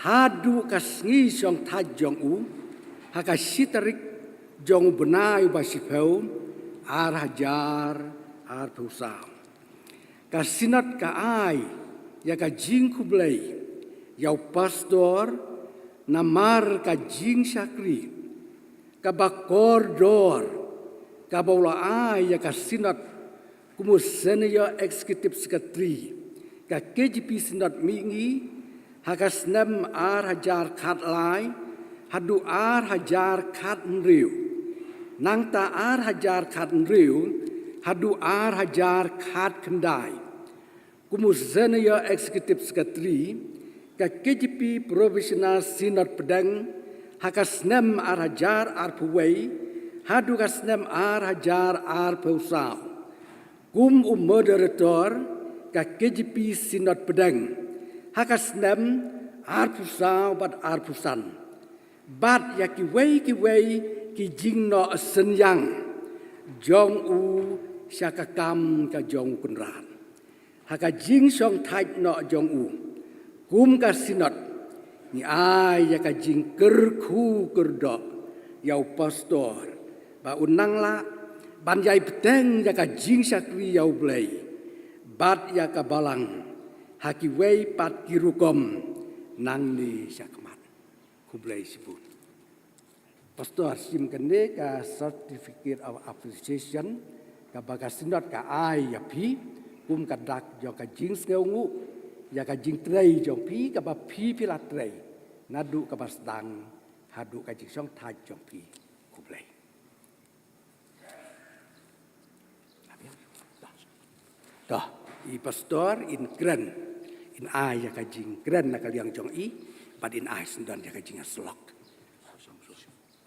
haduh ka sngi shongthait jong u ha ka shi tarik jong u bnai uba shiphew, ar hajar arphew saw. Ka Synod ka ai ïa ka jingkhublei ïa u Pastor namar ka jingshakri kaba kordor kaba u la ai ïa ka Synod kum u Senior Executive Secretary ka K J P Synod Mihngi, ha ka snem ar hajar khatlai haduh ar hajar khathynriew. Nangta ar hajar khathynriew haduh ar hajar khatkhyndai kum u Senior Executive Secretary ka K J P Provisional Synod Pdeng, ha ka snem ar hajar arphew wei haduh ka snem ar hajar arphew saw. Kum u moderator ka K J P Synod Pdeng ha ka snem arphew saw bad arphew san. Bad ïa kiwei kiwei ki jingnoh synñiang jong u sha ka kam ka jong u Kynrad. Ha ka jingshongthait noh jong u kum ka Synod, ngi ai ïa ka jingkyrkhu kyrdoh ïa u Pastor ba un nang lah ban ïai bteng ïa ka jingshakri ïa U Blei bad ïa ka Balang ha kiwei pat ki rukom nangne shakhmat. Khublei shibun. Pastor, shim kane ka Certificate of Appreciation kaba ka Synod ka ai ïa phi kum ka dak jong ka jingsngewnguh ïa ka jingtrei jong phi kaba phi phi la trei naduh kaba sdang haduh ka jingshongthait jong phi. Khublei. To, i Pastor in kren, in ai ïa ka jingkren na ka liang jong i, bad in ai sngewdon ïa ka jingïasyllok.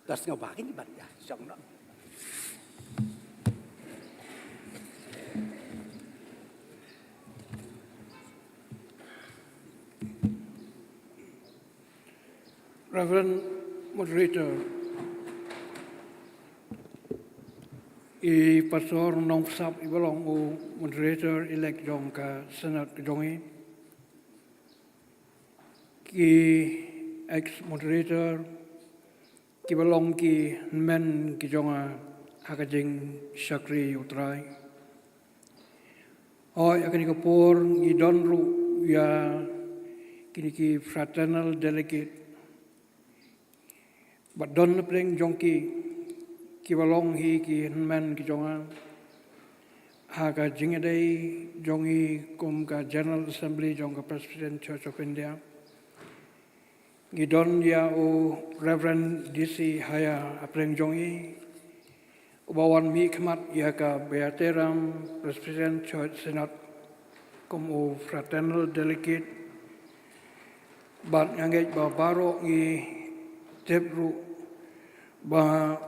To sngewbha kin ban ïa shong noh. Reverend Moderator, i Pastor Nongpynsap iba long u Moderator elect jong ka Synod ka jong i, ki ex-moderator kiba long ki hynmen ki jong nga, ha ka jingshakri ïa u Trai. Hooid, ha kane ka por ngi don ruh ïa kine ki fraternal delegate. Bad don na pdeng jong ki, kiba long hi ki hynmen ki jong nga ha ka jingïadei jong ngi kum ka General Assembly jong ka Presbyterian Church of India. Ngi don ïa u Reverend D C Haya ha pdeng jong ngi, uba wan mihkhmat ïa ka Beyateram Presbyterian Church Synod kum u fraternal delegate. Bad nga ngeit ba baroh ngi tip ruh ba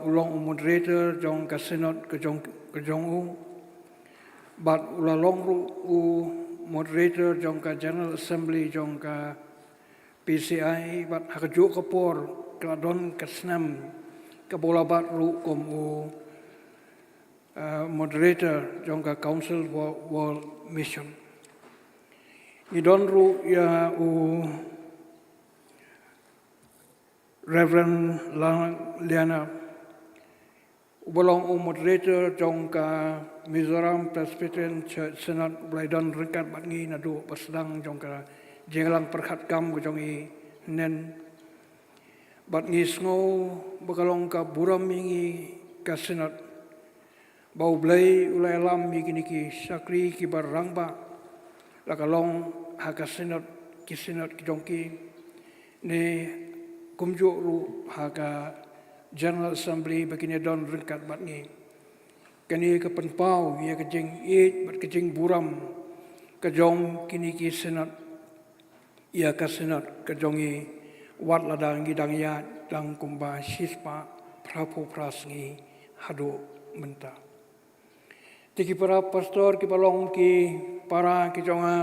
u long u moderator jong ka synod ka jong, ka jong u. Bad u la long ruh u moderator jong ka General Assembly jong ka P C I, bad ha kajuh ka por ka la don ka snem kaba u la bat ruh kum u, uh, moderator jong ka Council for World Mission. Ngi don ruh ïa u Reverend Lang Liana, uba long u moderator jong ka Mizoram Presbyterian Church Synod, uba la don ryngkat bad ngi naduh ba sdang jong ka jingïalang pyrkhat kam ka jong ngi hynnin. Bad ngi sngew ba ka long ka burom ïa ngi ka synod ba U Blei u la ïalam ïa kine ki shakri kiba rangbah, la ka long ha ka synod, ki synod ki jong ki, ne kumjuh ruh ha ka General Assembly ba kin ïadon ryngkat bad ngi. Kane ka pynpaw ïa ka jingïeit bad ka jingburom ka jong kine ki synod ïa ka synod ka jong ngi, wat lada ngi dang ïaid tang kumba shispah phraphew phra sngi haduh mynta. Te ki para pastor kiba long ki para ki jong nga,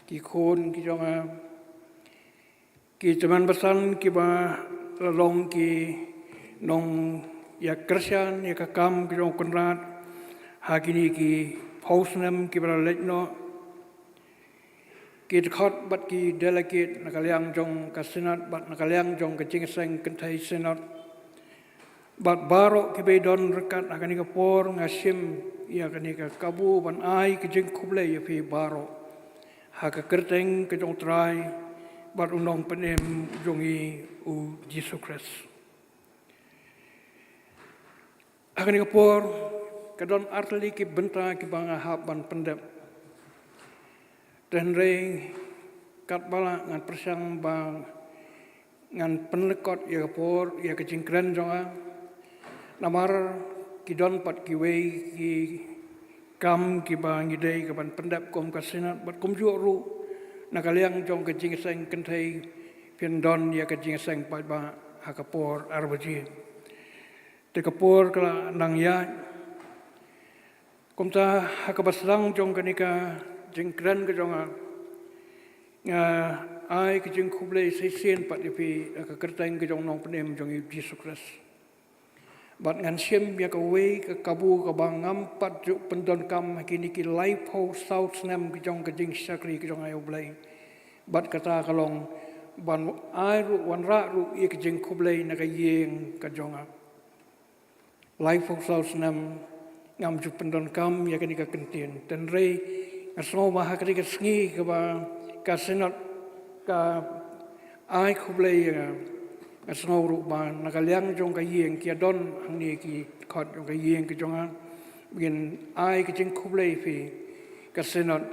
ki khun ki jong nga, ki tymmen basan kiba la long ki nongïakyrshan ïa ka kam ka jong U Kynrad ha kine ki phew snem kiba la leit noh, ki dkhot bad ki delegate na ka liang jong ka synod bad na ka liang jong ka jingïaseng kynthei synod, bad baroh kiba don ryngkat ha kane ka por, nga shim ïa kane ka kabu ban ai ka jingkhublei ïa phi baroh ha ka kyrteng ka jong U Trai bad U Nongpynim jong ngi U Jisu Khrist. Ha kane ka por ka don artylli ki bynta kiba nga hap ban pyndep. Te hynrei katba lah ngan pyrshang ba ngan pynlyngkot ïa ka por, ïa ka jingkren jong nga. Namar ki don pat kiwei ki kam kiba ngi dei ka ban pyndep kum ka synod bad kumjuh ruh na ka liang jong ka jingïaseng kynthei phin don ïa ka jingïaseng paidbah ha ka por ar baje. Te ka por ka la nang ïaid. Kumta ha kaba sdang jong kane ka jingkren ka jong nga, nga ai ka jingkhublei shisien pat ïa phi ha ka kyrteng ka jong U Nongpynim jong ngi U Jisu Khrist. Bad ngan shim ïa kawei ka kabu kaba ngam pat ju pyndonkam ha kine ki laiphew saw snem ka jong ka jingshakri ka jong nga ïa U Blei. Bad kata ka long ban ai ruh, wanrah ruh ïa ka jingkhublei na ka ïing ka jong nga. Laiphew saw snem ngam ju pyndonkam ïa kane ka kyntien. Te hynrei nga sngew ba ha kane ka sngi kaba ka synod ka ai khublei ïa nga, nga sngew ruh ba na ka liang jong ka ïing ki ïadon hangne ki dkhot jong ka ïing ka jong nga, ba ngin ai ka jingkhublei ïa phi, ka synod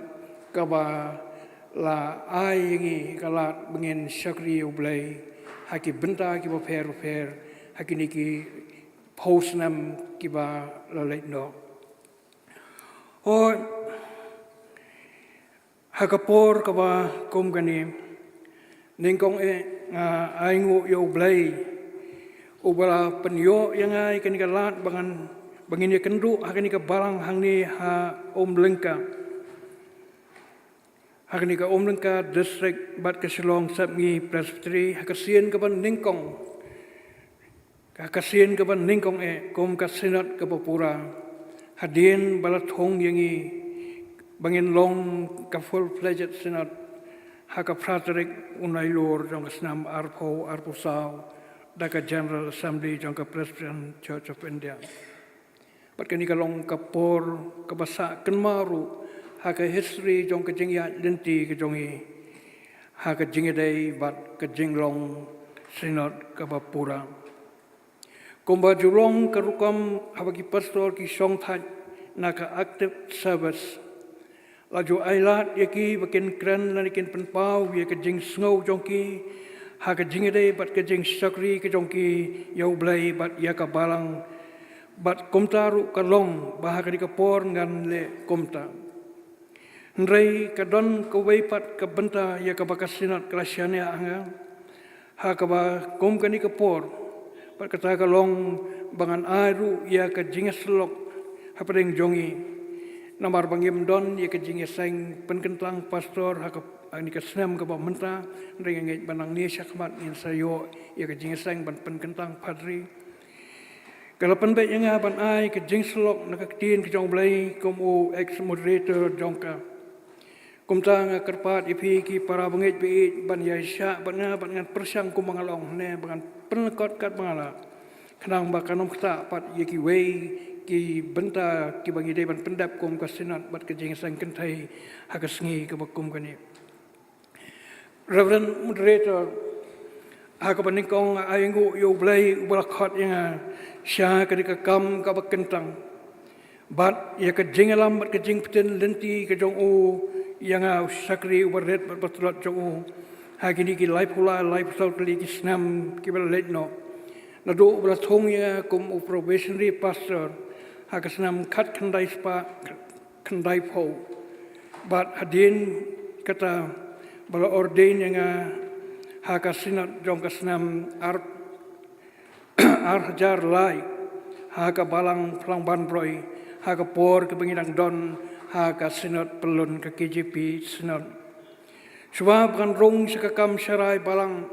kaba la ai ïa ngi ka lad ba ngin shakri ïa U Blei ha ki bynta kiba pher pher ha kine ki phew snem kiba la leit noh. Hooid, ha ka por kaba kum kane, nyngkong eh nga ainguh ïa U Blei uba la pynïoh ïa nga ïa kane ka lad ba ngan, ba ngin ïakynduh ha kane ka balang hangne ha Umlyngka. Ha kane ka Umlyngka District bad ka Shillong Sepngi Presbytery ha ka sien kaba nyngkong, ha ka sien kaba nyngkong eh kum ka synod kaba pura, hadien ba la thung ïa ngi ba ngin long ka full-fledged synod ha ka phra tarik u Nailur jong ka snem arphew arphew saw da ka General Assembly jong ka Presbyterian Church of India. Bad kane ka long ka por kaba sah kynmaw ruh ha ka history jong ka jingïaid lynti ka jong ngi ha ka jingïadei bad ka jinglong Synod kaba pura. Kumba ju long ka rukom haba ki pastor ki shong thait na ka active service, la ju ailad ïa ki ba kin kren lane kin pynpaw ïa ka jingsngew jong ki ha ka jingïadei bad ka jingshakri ka jong ki ïa U Blei bad ïa ka Balang. Bad kumta ruh ka long ba ha kane ka por ngan leh kumta. Hynrei ka don kawei pat ka bynta ïa kaba ka Synod ka la shaniah ha nga, ha kaba kum kane ka por, bad kata ka long ba ngan ai ruh ïa ka jingïasyllok hapdeng jong ngi. Namar ba ngim don ïa ka jingïaseng pynkyntang pastor ha ka, ha kane ka snem kaba mynta, hynrei nga ngeit ba nangne shakhmat ngin sa ïoh ïa ka jingïaseng ban pynkyntang padri. Ka la pynbeit ïa nga ban ai ka jingïasyllok na ka ktien ka jong U Blei kum u ex moderator jong ka. Kumta nga kyrpad ïa phi ki para bangeit ba ïeit ban ïaishah bad nga, bad ngan pyrshang kumba nga long ne ba ngan pynlyngkot katba nga lah, khnang ba kan ym ktah pat ïa kiwei ki bynta kiba ngi dei ban pyndep kum ka Synod bad ka jingïaseng kynthei ha ka sngi kaba kum kane. Reverend Moderator, ha kaba nyngkong nga ainguh ïa U Blei uba la khot ïa nga sha kane ka kam kaba kyntang, bad ïa ka jingïalam bad ka jingpyntip lynti ka jong u ïa nga u shakri uba rit bad ba tlot jong u ha kine ki laiphew lai, laiphew saw tylli ki snem kiba la leit noh. Naduh ba la thung ïa nga kum u probationary pastor ha ka snem khatkhyndai spah khyndaiphew. Bad hadien kata ba la ordain ïa nga ha ka Synod jong ka snem ar, ar hajar lai ha ka Balang Phlang Ban Broi, ha ka por kaba ngi dang don ha ka Synod Pyllun, ka K J P Synod. Shuwa ba ngan rung sha ka kam sharai Balang,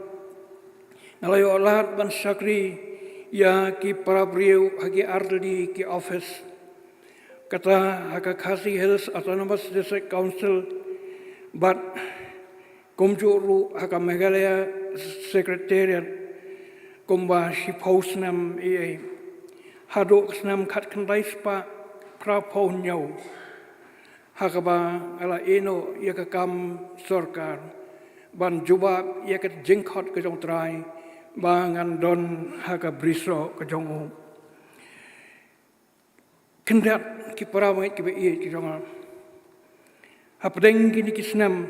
nga la ïoh lad ban shakri ïa ki para briew ha ki artylli ki office. Kata ha ka Khasi Hills Autonomous District Council, bad kumjuh ruh ha ka Meghalaya Secretariat kumba shiphew snem ei ei. Haduh ka snem khatkhyndai spah phraphew hynñiew, ha kaba nga la ïehnoh ïa ka kam sorkar ban jubab ïa ka jingkhot ka jong U Trai ba ngan don ha ka brisoh ka jong u. Khyndiat ki para bangeit kiba ïeit ki jong nga, hapdeng kine ki snem,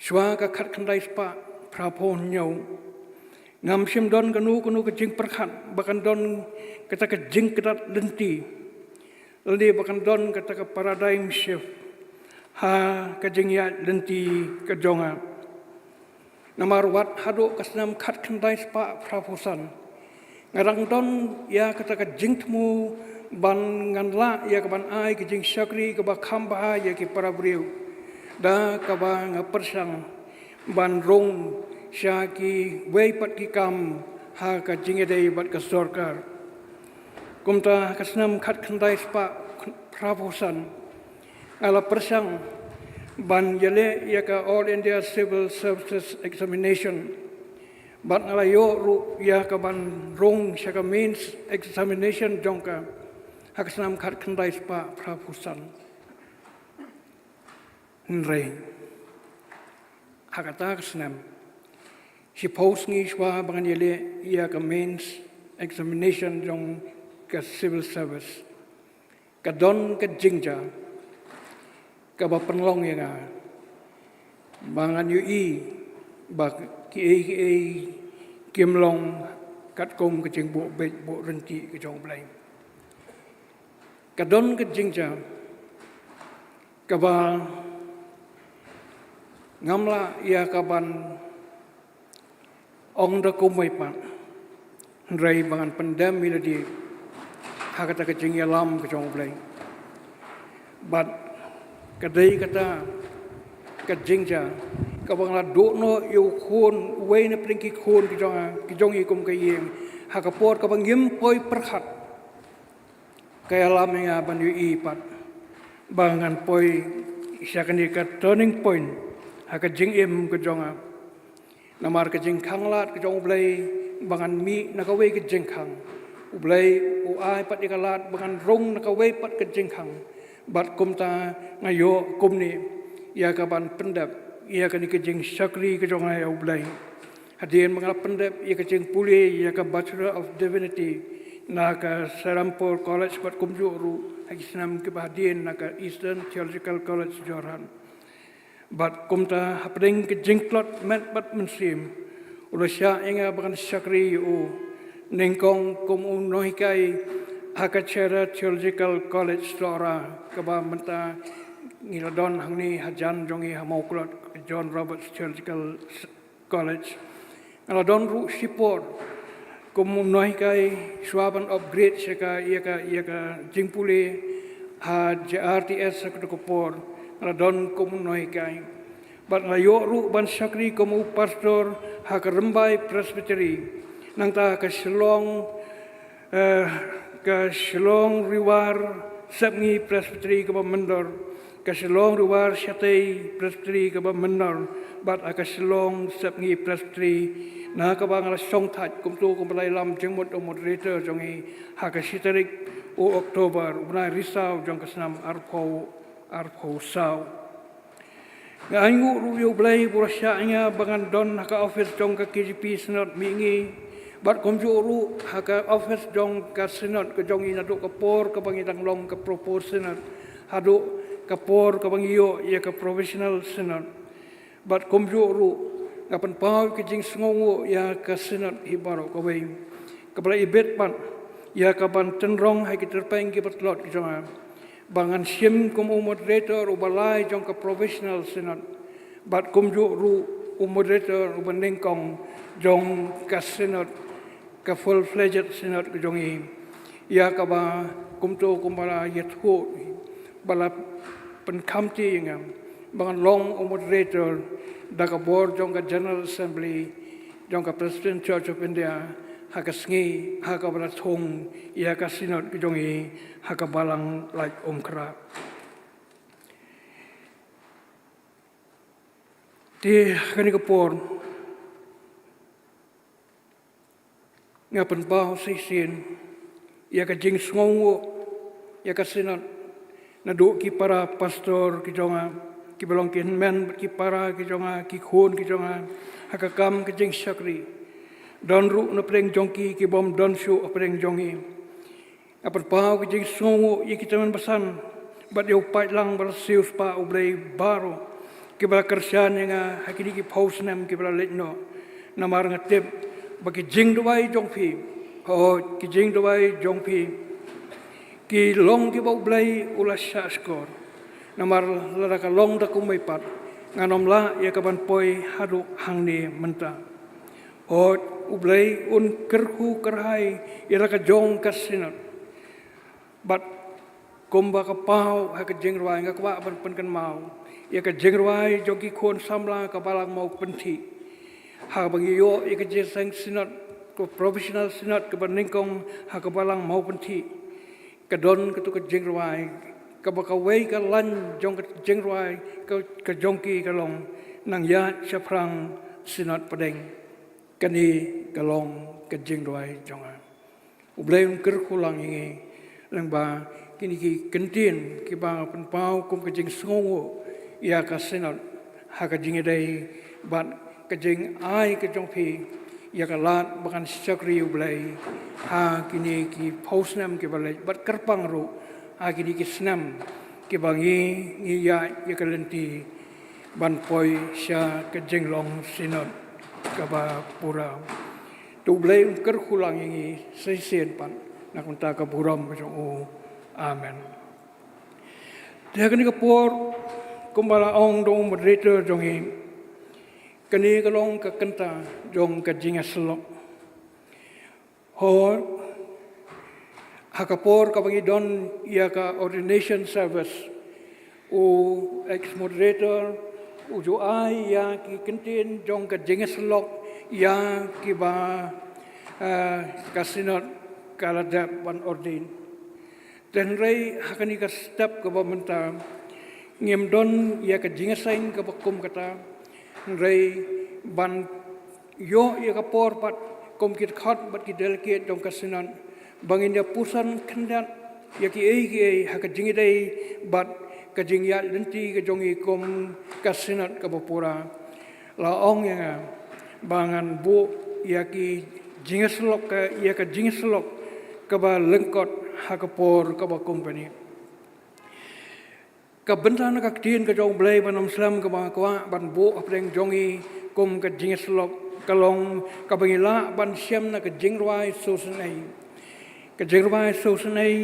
shuwa ka khatkhyndai spah phraphew hynñiew, ngam shym don kano kano ka jingpyrkhat ba kan don kata ka jingkdat lynti, lane ba kan don kata ka paradigm shift ha ka jingïaid lynti ka jong nga. Namar wat haduh ka snem khatkhyndai spah phraphew san, nga dang don ïa kata ka jingthmu ban ngan lah ïa ka ban ai ka jingshakri kaba kham bha ïa ki para briew, da kaba nga pyrshang ban rung sha kiwei pat ki kam ha ka jingïadei bad ka sorkar. Kumta ha ka snem khatkhyndai spah phraphew san, nga la pyrshang ban ïaleh ïa ka All India Civil Services Examination, bad nga la ïoh ruh ïa ka ban rung sha ka Mains Examination jong ka ha ka snem khatkhyndai spah phraphew san. Hynrei ha kata ka snem, shiphew sngi shuwa ba ngan ïaleh ïa ka Mains Examination jong ka Civil Service, ka don ka jingjia kaba pynlong ïa nga ba ngan ïohi ba kiei kiei kim long katkum ka jingbuh beit buh rynti ka jong U Blei. Ka don ka jingjia kaba ngam lah ïa ka ban ong da kumwei pat, hynrei ba ngan pyndem ïa lade ha kata ka jingïalam ka jong U Blei. Bad ka dei kata ka jingjia kaba nga la duh noh ïa u khun, uwei na pdeng ki khun ki jong nga, ki jong ngi kum ka ïing, ha ka por kaba ngim poi pyrkhat. Ka ïalam ïa nga ban ïohi pat ba ngan poi sha kane ka turning point ha ka jingim ka jong nga. Namar ka jingkhang lad ka jong U Blei ba ngan mih na kawei ka jingkhang, U Blei u ai pat ïa ka lad ba ngan rung na kawei pat ka jingkhang. Bad kumta nga ïoh kumne ïa ka ban pyndep ïa kane ka jingshakri ka jong nga ïa U Blei. Hadien ba nga la pyndep ïa ka jingpule ïa ka Bachelor of Divinity na ka Serampore College bad kumjuh ruh ha ki snem kiba hadien na ka Eastern Theological College, Jorhat. Bad kumta hapdeng ka jingtlot met bad mynsiem, u la shah ïa nga ba ngan shakri ïa u nyngkong kum u nonghikai ha ka Chera Theological College, Sohra, kaba mynta ngi la don hangne hajan jong ngi ha Mawklod, John Roberts Theological College. Nga la don ruh shipor kum u nonghikai shuwa ban upgrade sha ka ïa ka ïa ka jingpule ha J R T S ha kato ka por. Nga la don kum u nonghikai. Bad nga la ïoh ruh ban shakri kum u pastor ha ka Rymbai Presbytery. Nangta ka Shillong, eh, ka Shillong Riwar Sepngi Presbytery kaba myndor, ka Shillong Riwar Shatei Presbytery kaba myndor, bad ha ka Shillong Sepngi Presbytery, na kaba nga la shongthait kumto kumba la ïalam jingmut u moderator jong ngi ha ka shi tarik u October, u bnai Risaw jong ka snem arphew arphew saw. Nga ainguh ruh ïa U Blei ba u la shah ïa nga ba ngan don ha ka office jong ka K J P Synod Mihngi. Bad kumjuh ruh ha ka office jong ka Synod ka jong ngi naduh ka por kaba ngi dang long ka Proposed Synod haduh ka por kaba ngi ïoh ïa ka Provisional Synod. Bad kumjuh ruh nga pynpaw ka jingsngewnguh ïa ka Synod hi baroh kawei, kaba la ibit pat ïa ka ban tynrong ha ki tyrpeng kiba tlot ki jong nga, ba ngan shim kum u moderator uba lai jong ka Provisional Synod, bad kumjuh ruh u moderator uba nyngkong jong ka Synod, ka full-fledged Synod ka jong ngi. Ïa kaba kumto kumba la ïathuh, ba la pynkhamti ïa nga ba ngan long u moderator da ka bor jong ka General Assembly jong ka Presbyterian Church of India ha ka sngi ha kaba la thung ïa ka Synod ka jong ngi ha ka Balang Laitumkhrah. Te ha kane ka por nga pynpaw shisien ïa ka jingsngewnguh ïa ka Synod, naduh ki para pastor ki jong nga, kiba long ki hynmen bad ki para ki jong nga, ki khun ki jong nga ha ka kam ka jingshakri. Don ruh napdeng jong ki ki bym don shuh hapdeng jong ngi. Nga pynpaw ka jingsngewnguh ïa ki tymmen basan bad ïa u paidlang ba la siew spah U Blei baroh, kiba la kyrshan ïa nga ha kine ki phew snem kiba la leit noh. Namar nga tip ba ki jingduwai jong phi, hooid, ki jingduwai jong phi ki long kiba U Blei u la shahshkor. Namar lada ka long da kumwei pat, ngan ym lah ïa ka ban poi haduh hangne mynta. Hooid, U Blei un kyrkhu kyrhai ïa la ka jong ka Synod. Bad kumba ka paw ha ka jingrwai, nga kwah ban pynkynmaw ïa ka jingrwai jong ki khun samla ka Balang Mawpynthiah, haba ngi ïoh ïa ka jingïaseng Synod, ka Provisional Synod kaba nyngkong ha ka Balang Mawpynthiah. Ka don kato ka jingrwai kaba kawei ka lain jong ka jingrwai ka, ka jong ki ka long, nang ïaid shaphrang Synod pdeng. Kane ka long ka jingrwai jong nga. U Blei un kyrkhu lang ïa ngi lyngba kine ki kyntien kiba nga pynpaw kum ka jingsngewnguh ïa ka Synod ha ka jingïadei bad ka jingai ka jong phi ïa ka lad ba ngan shakri U Blei ha kine ki phew snem kiba leit bad kyrpang ruh ha kine ki snem kiba ngi, ngi ïaid ïa ka lynti ban poi sha ka jinglong Synod kaba pura. To U Blei un kyrkhu lang ïa ngi shisien pat na ka bynta ka burom ka jong u. Amen. Te ha kane ka por, kumba la ong da u moderator jong ngi, kane ka long ka kynta jong ka jingïasyllok. Hooid, ha ka por kaba ngi don ïa ka ordination service, u ex moderator u ju ai ïa ki kyntien jong ka jingïasyllok ïa kiba, eh, ka Synod ka la dep ban ordain. Te hynrei ha kane ka step kaba mynta ngim don ïa ka jingïaseng kaba kum kata, hynrei ban ïoh ïa ka por pat kum ki dkhot bad ki delegate jong ka Synod ba ngin ïa puson khyndiat ïa kiei kiei ha ka jingïadei bad ka jingïaid lynti ka jong ngi kum ka Synod kaba pura. La ong ïa nga ba ngan buh ïa ki jingïasyllok, ka ïa ka jingïasyllok kaba lyngkot ha ka por kaba kum kane. Ka bynta na ka ktien ka jong U Blei ban ym slem kaba nga kwah ban buh hapdeng jong ngi kum ka jingïasyllok ka long kaba ngi lah ban shem na ka jingrwai sosynei. Ka jingrwai sosynei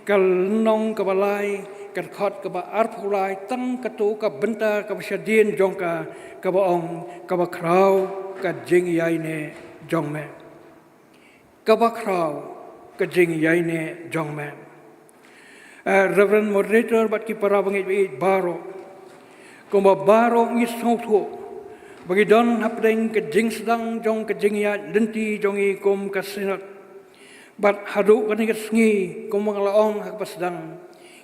ka lynnong kaba lai, ka dkhot kaba arphew lai, tang kato ka bynta kaba shadien jong ka, kaba ong, kaba khraw ka jingïaineh jong me. Kaba khraw ka jingïaineh jong me. Eh, Reverend Moderator bad ki para bangeit baieit baroh. Kumba baroh ngi sngewthuh ba ngi don hapdeng ka jingsdang jong ka jingïaid lynti jong ngi kum ka Synod. Bad haduh kane ka sngi kumba nga la ong ha kaba sdang,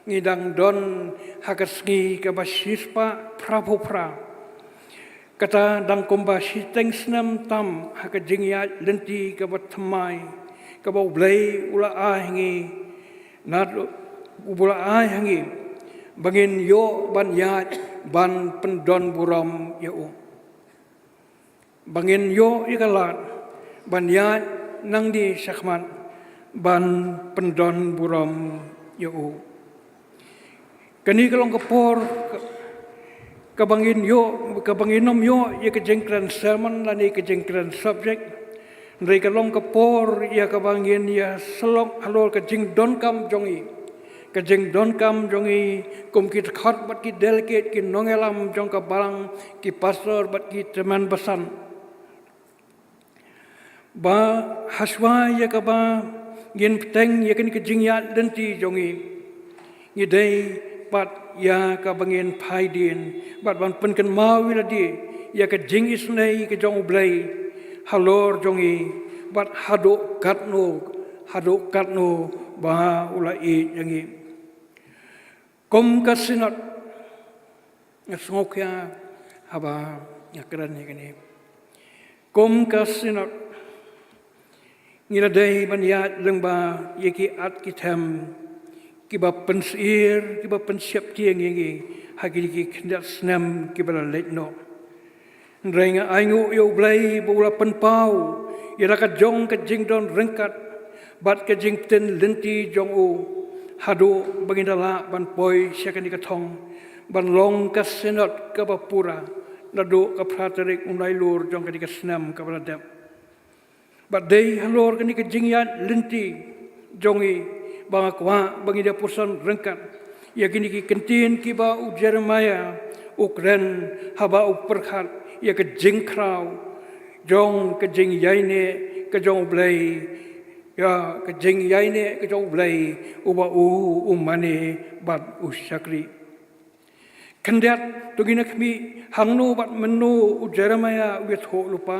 ngi dang don ha ka sngi kaba shispah phraphew phra. Kata dang kumba shiteng snem tam ha ka jingïaid lynti kaba thymmai kaba U Blei u la ai ha ngi, naduh, u la ai ha ngi ba ngin ïoh ban ïaid ban pyndonburom ïa u. Ba ngin ïoh ïa ka lad ban ïaid nangne shakhmat ban pyndonburom ïa u. Kane ka long ka por ka, kaba ngin ïoh, kaba ngin ym ïoh ïa ka jingkren sermon lane ka jingkren subject. Hynrei ka long ka por ïa kaba ngin ïasyllok halor ka jingdonkam jong ngi, ka jingdonkam jong ngi kum ki dkhot bad ki delegate, ki nongïalam jong ka balang, ki pastor bad ki tymmen basan. Ba hashwa ïa kaba ngin bteng ïa kane ka jingïaid lynti jong ngi, ngi dei pat ïa kaba ngin phai dien bad ban pynkynmaw ïa lade ïa ka jingisynei ka jong U Blei halor jong ngi bad haduh katno, haduh katno ba u la ïeit ïa ngi. Kum ka Synod, nga sngewkhia haba nga kren ïa kane. Kum ka Synod, ngi la dei ban ïaid lyngba ïa ki at ki them kiba pynsyier, kiba pynsheptieng ïa ngi ha kine ki khyndiat snem kiba la leit noh. Hynrei nga ainguh ïa U Blei ba u la pynpaw ïa la ka jong ka jingdon ryngkat bad ka jingpyntip lynti jong u haduh ba ngin da lah ban poi sha kane ka thong ban long ka Synod kaba pura naduh ka phra tarik u Nailur jong kane ka snem kaba la dep. Bad dei halor kane ka jingïaid lynti jong ngi ba nga kwah ba ngin ïa puson ryngkat ïa kine ki kyntien kiba u Jeremaïah u kren haba u pyrkhat ïa ka jingkhraw jong ka jingïaineh ka jong U Blei, ïa ka jingïaineh ka jong U Blei uba u, u mane bad u shakri. Khyndiat, to ngin ïa khmih hangno bad mynno u Jeremaïah u ïathuh lypa.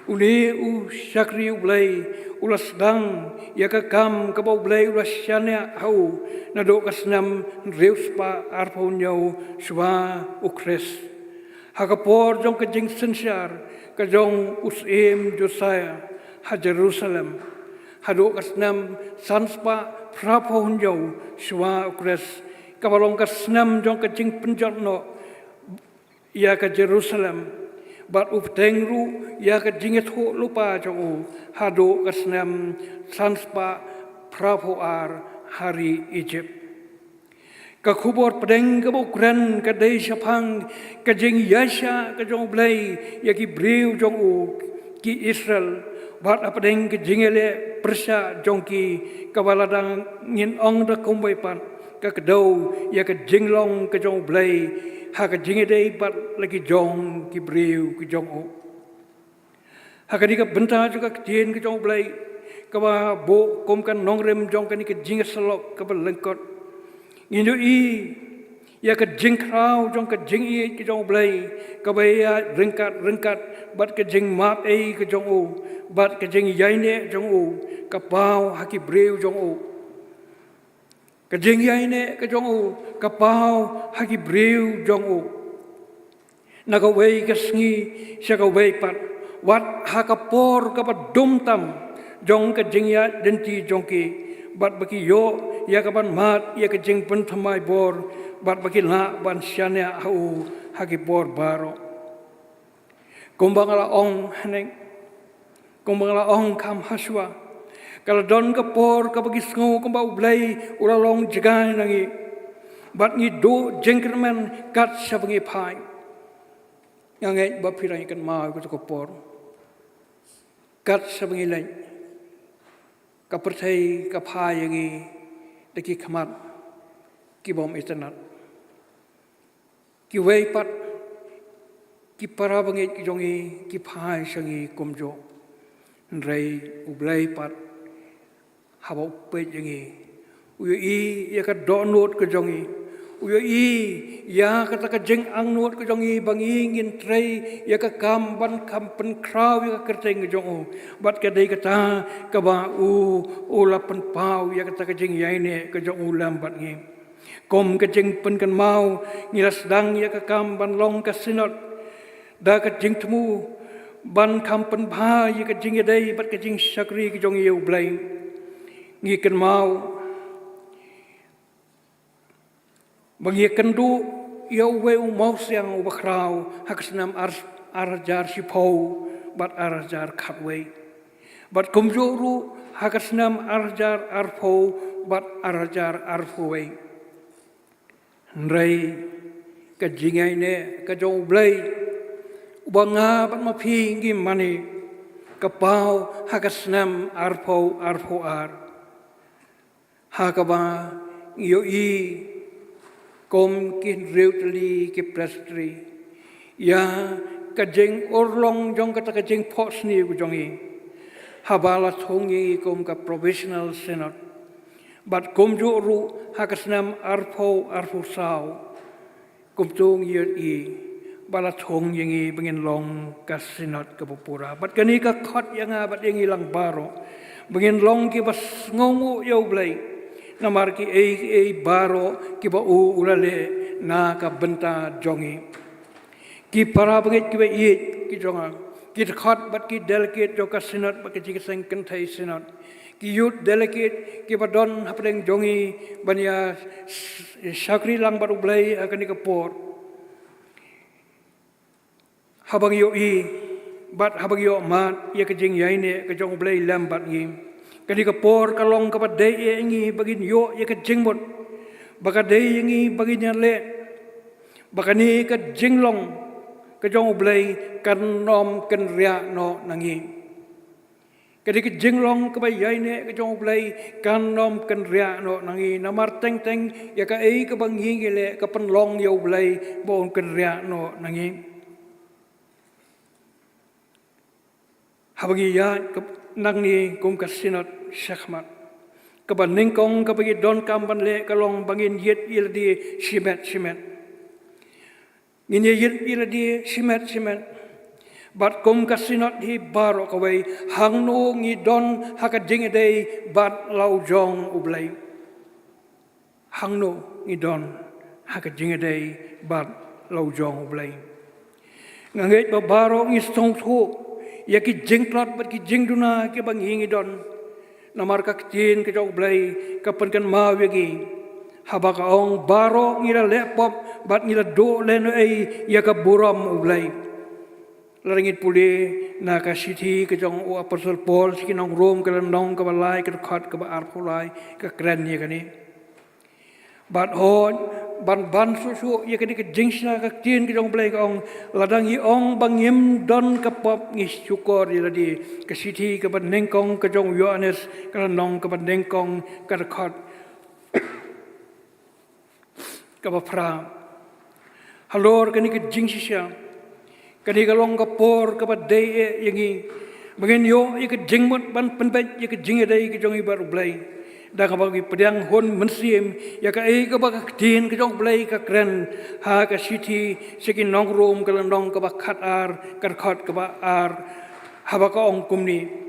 Une u shakri U Blei u la sdang ïa ka kam kaba U Blei u la shaniah ha u naduh ka snem hynriew spah arphew hynñiew shwa u Khrist. Ha ka por jong ka jingsynshar ka jong u Syiem Josiah ha Jerusalem, haduh ka snem san spah phraphew hynñiew shwa u Khrist, kaba long ka snem jong ka jingpynjot noh ïa ka Jerusalem, bad u bteng ruh ïa ka jingïathuh lypa jong u haduh ka snem san spah phraphew ar ha ri Egypt. Ka khubor pdeng kaba u kren ka dei shaphang ka jingïaishah ka jong U Blei ïa ki briew jong u ki Israel, bad hapdeng ka jingïaleh pyrshah jong ki kaba la dang ngin ong da kumwei pat ka kdew ïa ka jinglong ka jong U Blei ha ka jingïadei bad la ki jong ki briew ki jong u. Ha kane ka bynta jong ka ktien ka jong U Blei kaba buh kum ka nongrim jong kane ka jingïasyllok kaba lyngkot, ngin ïohi ïa ka jingkhraw jong ka jingïeit ka jong U Blei kaba ïaid ryngkat ryngkat bad ka jingmap ei ka jong u bad ka jingïaineh jong u ka paw ha ki briew jong u. Ka jingïaineh ka jong u ka paw ha ki briew jong u. Na kawei ka sngi sha kawei pat, wat ha ka por kaba dum tam, jong ka jingïaid lynti jong ki, bad ba ki ïoh ïa ka ban mad ïa ka jingpynthymmai bor, bad ba ki lah ban shaniah ha u ha ki por baroh. Kumba nga la ong haneng, kumba nga la ong kham hashwa, ka la don ka por kaba ngi sngew kumba U Blei u la long jngai na ngi, bad ngi duh jingkyrmen kat shaba ngi phai. Nga ngeit ba phi dang kynmaw ïa kata ka por. Kat shaba ngi leit, ka pyrthei ka phai ïa ngi da ki khmat ki bym itynnad. Kiwei pat ki para bangeit ki jong ngi ki phai sha ngi kumjuh. Hynrei U Blei pat, haba u peit ïa ngi, u ïohi ïa ka dohnud ka jong ngi. U ïohi ïa kata ka jingangnud ka jong ngi ba ngi ngin trei ïa ka kam ban kham pynkhraw ïa ka kyrteng ka jong u. Bad ka dei kata kaba u, u la pynpaw ïa kata ka jingïaineh ka jong u lem bad ngi. Kum ka jingpynkynmaw, ngi la sdang ïa ka kam ban long ka synod da ka jingthmu ban kham pynbha ïa ka jingïadei bad ka jingshakri ka jong ngi ïa U Blei. Ngi kynmaw ba ngi ïakynduh ïa uwei u mawsiang uba khraw ha ka snem ar, ar hajar shiphew bad ar hajar khatwei, bad kumjuh ruh ha ka snem ar hajar arphew bad ar hajar arphew wei. Hynrei ka jingïaineh ka jong U Blei uba nga bad ma phi ngi mane, ka paw ha ka snem arphew arphew ar, ha kaba ngi ïohi kum ki hynriew tylli ki presbytery ïa ka jingurlong jong kata ka jingphohsniew ka jong ngi, haba la thung ïa ngi kum ka provisional synod. Bad kumjuh ruh ha ka snem arphew arphew saw, kumto ngi ïohi ba la thung ïa ngi ba ngin long ka synod kaba pura. Bad kane ka khot ïa nga bad ïa ngi lang baroh ba ngin long kiba sngewnguh ïa U Blei namar kiei kiei baroh kiba u, u la leh na ka bynta jong ngi. Ki para bangeit kiba ïeit ki jong nga, ki dkhot bad ki delegate jong ka synod bad ka jingïaseng kynthei synod, ki youth delegate kiba don hapdeng jong ngi ban ïa s-, shakri lang bad U Blei ha kane ka por. Haba ngi ïohi bad haba ngi ïohmad ïa ka jingïaineh ka jong U Blei lem bad ngi, kane ka por ka long kaba dei ïa ngi ba ngin ïoh ïa ka jingmut ba ka dei ïa ngi ba ngin ïaleh ba kane ka jinglong ka jong U Blei kan ym kynriah noh na ngi. Kane ka jinglong kaba ïaineh ka jong U Blei kan ym kynriah noh na ngi, namar teng teng ïa kaei kaba ngi ngi leh ka pynlong ïa U Blei ba un kynriah noh na ngi. Haba ngi ïaid ka, nangne kum ka synod shakhmat, kaba nyngkong kaba ngi donkam ban leh ka long ba ngin ïit ïa lade shimet shimet. Ngin ïa ïit ïa lade shimet shimet. Bad kum ka synod hi baroh kawei, hangno ngi don ha ka jingïadei bad la u jong U Blei. Hangno ngi don ha ka jingïadei bad la u jong U Blei. Nga ngeit ba baroh ngi sngewthuh ïa ki jingtlot bad ki jingduna kiba ngi ngi don. Namar ka ktien ka jong U Blei ka pynkynmaw ïa ngi, haba ka ong baroh ngi la leh pop bad ngi la duh lehnohei ïa ka burom U Blei. Lada ngin pule na ka shithi ka jong u Apostol Paul sha ki nong Rom ka lynnong kaba lai ka dkhot kaba arphew lai ka kren ïa kane. Bad hooid, ban ban shuh shuh ïa kane ka jingshna ka ktien ka jong U Blei ka ong, lada ngi ong ba ngim don ka pop ngi shukor ïa lade. Ka shithi kaba nyngkong ka jong u Ïoannis ka lynnong kaba nyngkong ka dkhot kaba phra. Halor kane ka jingshisha, kane ka long ka por kaba dei eh ïa ngi ba ngin ïoh ïa ka jingmut ban pynbeit ïa ka jingïadei ka jong ngi bad U Blei. Da kaba ngi pdiang hun mynsiem ïa kaei kaba ka ktien ka jong U Blei ka kren ha ka shithi sha ki nong Rom ka lynnong kaba khatar ka dkhot kaba ar, haba ka ong kumne.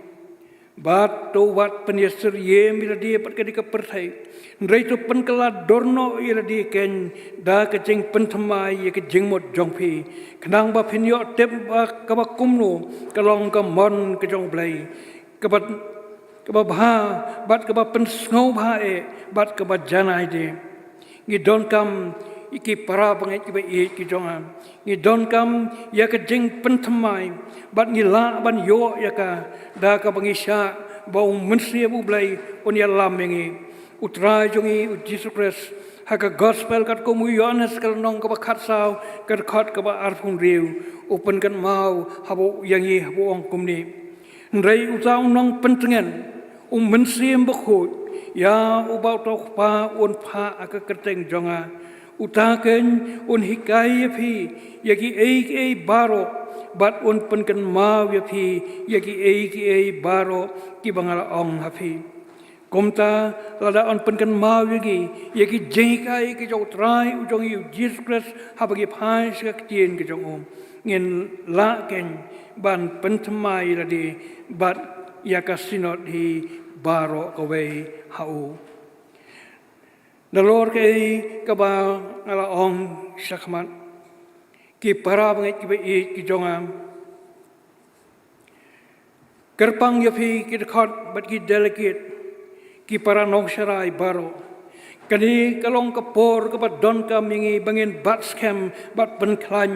Bad to wat pynïasyriem ïa lade bad kane ka pyrthei, hynrei to pynkylla dur noh ïa lade keiñ da ka jingpynthymmai ïa ka jingmut jong phi, khnang ba phin ïoh tip ba kaba kumno ka long ka mon ka jong U Blei, kaba kaba bha, bad kaba pynsngewbha eh, bad kaba janai de. Ngi donkam ïa ki para bangeit kiba ïeit ki jong nga. Ngi donkam ïa ka jingpynthymmai, bad ngi lah ban ïoh ïa ka, da kaba ngi shah ba U Mynsiem U Blei un ïalam ïa ngi. U Trai jong ngi U Jisu Khrist, ha ka gospel katkum u Ïoannis ka lynnong kaba khatsaw, ka dkhot kaba arphew hynriew, u pynkynmaw haba ïa ngi haba u ong kumne: Hynrei uta u nongpyntngen, U Mynsiem Bakhuid, ïa uba uta U Kpa un phah ha ka kyrteng jong nga, uta keiñ un hikai ïa phi ïa kiei kiei baroh, bad un pynkynmaw ïa phi ïa kiei kiei baroh kiba nga la ong ha phi. Kumta, lada un pynkynmaw ïa ngi ïa ki jinghikai ki jong U Trai u jong ngi U Jisu Khrist haba ngi phai sha ka ktien ka jong u, ngin lah keiñ ban pynthymmai lade bad ïa ka Synod hi baroh kawei ha u. Nalor kaei kaba nga la ong shakhmat, ki para bangeit kiba ïeit ki jong nga, kyrpang ïa phi ki dkhot bad ki delegate, ki para nongsharai baroh. Kane ka long ka por kaba donkam ïa ngi ba ngin bat skhem bad pynkhlaiñ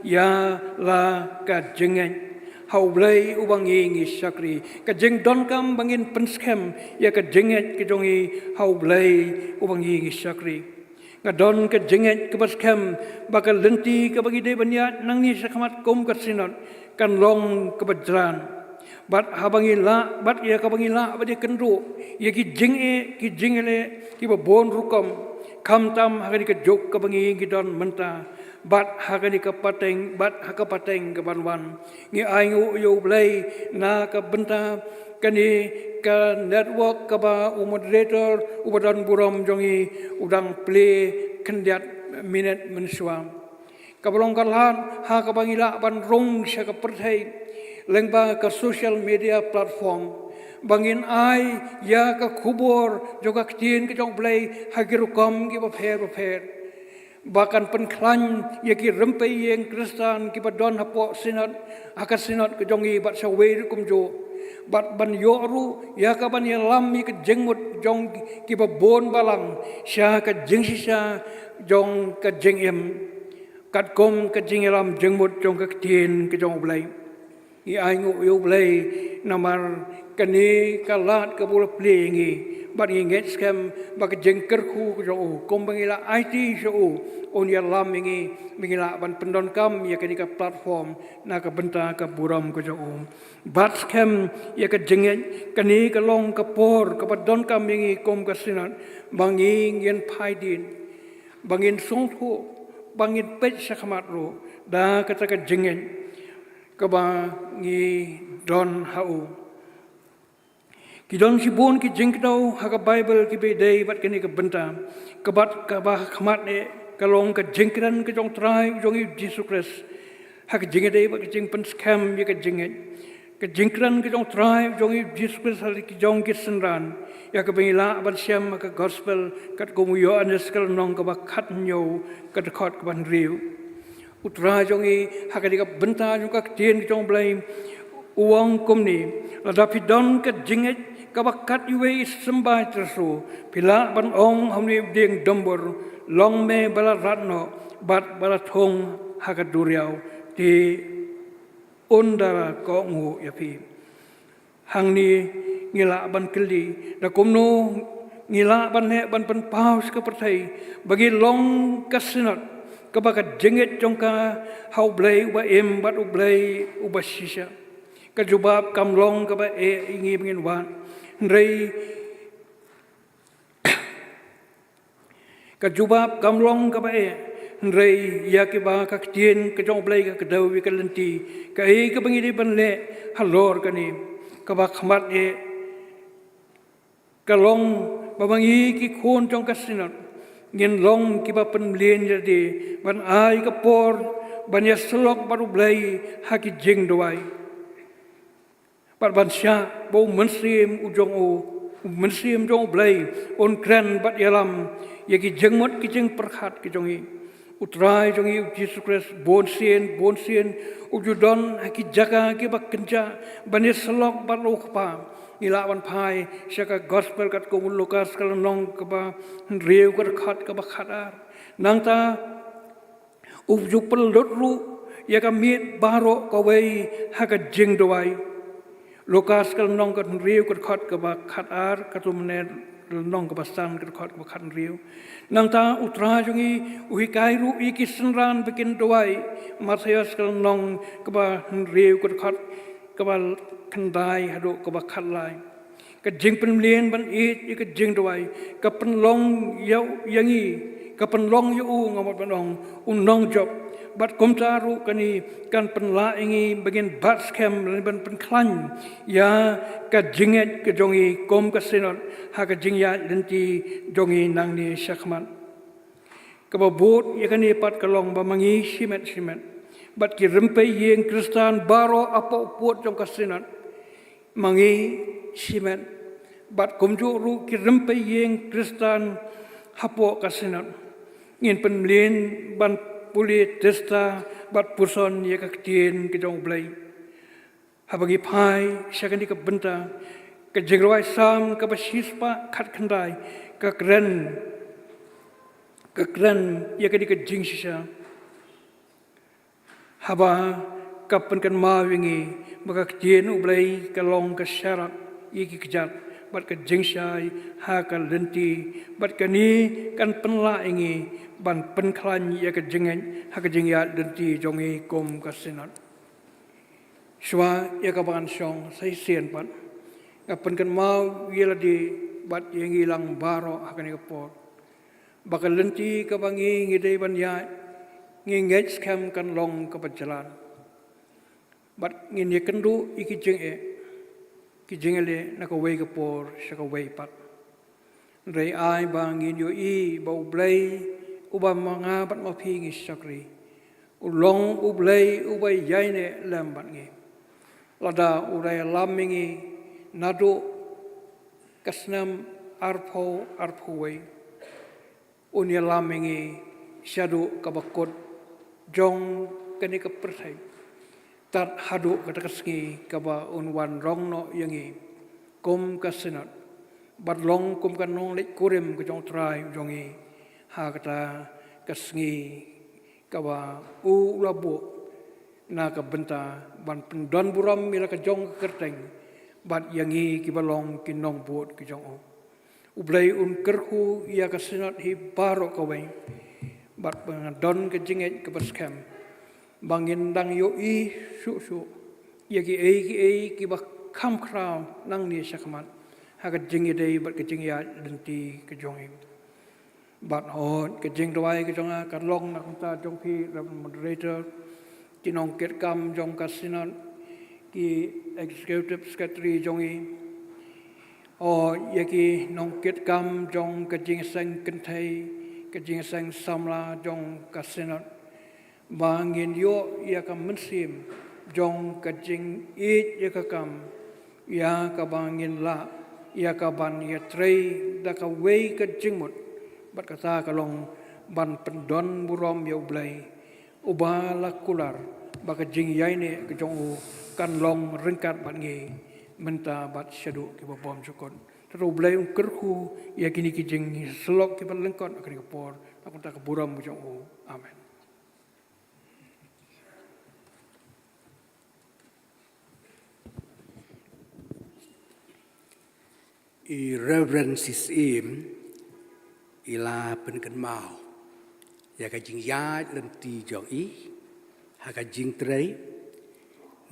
ïa la ka jingngeit ha U Blei uba ngi ngi shakri. Ka jingdonkam ba ngin pynskhem ïa ka jingngeit ka jong ngi ha U Blei uba ngi ngi shakri. Nga don ka jingngeit kaba skhem ba ka lynti kaba ngi dei ban ïaid nangne shakhmat kum ka Synod kan long kaba jlan. Bad haba ngi lah, bad ïa kaba ngi lah bad ïakynduh ïa ki jingeh ki jingeh kiba bun rukom, khamtam ha kane ka juk kaba ngi ngi don mynta, bad ha kane ka pateng, bad ha ka pateng kaban wan. Ngi ainguh ïa U Blei na ka bynta kane ka network kaba u moderator uba don burom jong ngi u dang plie khyndiat minit mynshuwa, kaba long ka lad ha kaba ngi lah ban rung sha ka pyrthei lyngba ka social media platform, ba ngin ai ïa ka khubor jong ka ktien ka jong U Blei ha ki rukom kiba pher bapher, ba kan pynkhlaiñ ïa ki rympei ïing Khristan kiba don hapoh Synod, ha ka Synod ka jong ngi bad shawei ruh kumjuh, bad ban ïoh ruh ïa kaban ïalam ïa ka jingmut jong kiba bun balang sha ka jingshisha jong ka jingim, katkum ka jingïalam jingmut jong ka ktien ka jong U Blei. Ngi ainguh ïa U Blei namar kane ka lad kaba u la plie ïa ngi, bad ngi ngeit skhem ba ka jingkyrkhu ka jong u, kumba ngi la aiti sha u, un ïalam ïa ngi ba ngi lah ban pyndonkam ïa kane ka platform na ka bynta ka burom ka jong u. Bat skhem ïa ka jingngeit, kane ka long ka por kaba donkam ïa ngi kum ka Synod, ba ngi ngin phai dien, ba ngin sngewthuh, ba ngin peit shakhmat ruh da kata ka jingngeit kaba ngi don ha u. Ki don shibun ki jingkdew ha ka Baibl kiba ïadei bad kane ka bynta. Kaba, kaba khmat eh ka long ka jingkren ka jong U Trai u jong ngi U Jisu Khrist ha ka jingïadei bad ka jingpynskhem ïa ka jingngeit. Ka jingkren ka jong U Trai u jong ngi U Jisu Khrist ha ki jong ki synran, ïa kaba ngi lah ban shem ha ka gospel katkum u Ïoannis ka lynnong kaba khathynñiew, ka dkhot kaba hynriew. U Trai jong ngi ha kane ka bynta jong ka ktien ka jong U Blei u ong kumne: Lada phi don ka jingngeit kaba kat iwei i symbai tyrso, phi lah ban ong ha une u dieng dumbur, long me ba la rat noh bad ba la thung ha ka duriaw, te un da la kohnguh ïa phi. Hangne ngi lah ban kylli, da kumno ngi lah ban leh ban pynpaw sha ka pyrthei ba ngi long ka Synod kaba ka jingngeit jong ka ha U Blei uba im bad U Blei uba shisha? Ka jubab kam long kaba eh ïa ngi ba ngin wad, hynrei ka jubab kam long kaba eh, hynrei ïa kiba ka ktien ka jong U Blei ka kdew ïa ka lynti, kaei kaba ngi dei ban leh halor kane? Kaba khmat eh ka long ba ma ngi ki khun jong ka Synod ngin long kiba pynmlien ïa lade, ban ai ka por ban ïasyllok bad U Blei ha ki jingduwai, bad ban shah ba U Mynsiem u jong u, U Mynsiem jong U Blei un kren bad ïalam ïa ki jingmut ki jingpyrkhat ki jong ngi. U Trai jong ngi u Jisu Khrist, bun sien, bun sien u ju don ha ki jaka kiba kynjah ban ïasyllok bad u Kpa. Ngi lah ban phai sha ka Gospel katkum u Lukas ka lynnong kaba hynriew ka dkhot kaba khatar. Nangta u ju pynlut ruh ïa ka miet baroh kawei ha ka jingduwai. Lukas ka lynnong ka hynriew ka dkhot kaba khatar, katto mynne lynnong kaba san ka dkhot kaba khathynriew. Nangta u Trai jong ngi u hikai ruh ïa ki synran ba kin duwai. Mathaios ka lynnong kaba hynriew ka dkhot kaba khyndai haduh kaba khatlai. Ka jingpynmlien ban ïeit ïa ka jingduwai ka pynlong ïa, ïa ngi, ka pynlong ïa u, nga mut ban ong, u nongjop. Bad kumta ruh kane kan pynlah ïa ngi ba ngin bat skhem lane ban pynkhlaiñ ïa ka jingngeit ka jong ngi kum ka Synod ha ka jingïaid lynti jong ngi nangne shakhmat. Kaba bud ïa kane pat ka long ba ma ngi shimet shimet bad ki rympei ïing Khristan baroh hapoh pud jong ka Synod. Ma ngi shimet bad kumjuh ruh ki rympei ïing Khristan hapoh ka Synod ngin pynmlien ban pule, testa bad puson ïa ka ktien ka jong U Blei. Haba ngi phai sha kane ka bynta, ka jingrwai Salm kaba shispah khatkhyndai ka kren, ka kren ïa kane ka jingshisha. Haba ka pynkynmaw ïa ngi ba ka ktien U Blei ka long ka sharak ïa ki kjat bad ka jingshai ha ka lynti, bad kane kan pynlah ïa ngi ban pynkhlaiñ ïa ka jingngeit ha ka jingïaid lynti jong ngi kum ka Synod. Shuwa ïa kaba ngan shong sa shisien pat, nga pynkynmaw ïa lade bad ïa ngi lang baroh ha kane ka por ba ka lynti kaba ngi ngi dei ban ïaid, ngi ngeit skhem kan long kaba jlan. Bad ngin ïakynduh ïa ki jingeh, ki jingeh leh na kawei ka por sha kawei pat. Hynrei ai ba ngin ïohi ba U Blei uba ma nga bad ma phi ngi shakri, u long U Blei uba ïaineh lem bad ngi. Lada u la ïalam ïa ngi naduh ka snem arphew arphew wei, un ïalam ïa ngi shaduh kaba kut jong kane ka pyrthei, tad haduh kata ka sngi kaba un wan rong noh ïa ngi kum ka Synod bad long kum ka nongleit kurim ka jong U Trai jong ngi ha kata ka sngi kaba u la buh na ka bynta ban pyndon burom ïa la ka jong ka kyrteng bad ïa ngi kiba long ki nongbud ka jong u. U Blei un kyrkhu ïa ka Synod hi baroh kawei bad ba ngan don ka jingngeit kaba skhem ba ngin dang ïohi shuh shuh ïa kiei kiei kiba kham khraw nangne shakhmat ha ka jingïadei bad ka jingïaid lynti ka jong ngi. Bad hooid, ka jingduwai ka jong nga ka long na ka bynta jong phi, Reverend Moderator, ki nongkitkam jong ka Synod, ki Executive Secretary jong ngi, hooid, ïa ki nongkitkam jong ka jingïaseng kynthei, ka jingïaseng samla jong ka Synod, ba ngin ïoh ïa ka mynsiem jong ka jingïeit ïa ka kam, ïa kaba ngin lah ïa ka ban ïatrei da kawei ka jingmut, bad kata ka long ban pyndon burom ïa U Blei uba la kular ba ka jingïaineh ka jong u kan long ryngkat bad ngi mynta bad shaduh kiba bymjukut. Te U Blei un kyrkhu ïa kine ki jingïasyllok kiba lyngkot ha kane ka por, na ka bynta ka burom ka jong u. Amen. I Reverend Syiem i la pynkynmaw ïa ka jingïaid lynti jong i ha ka jingtrei,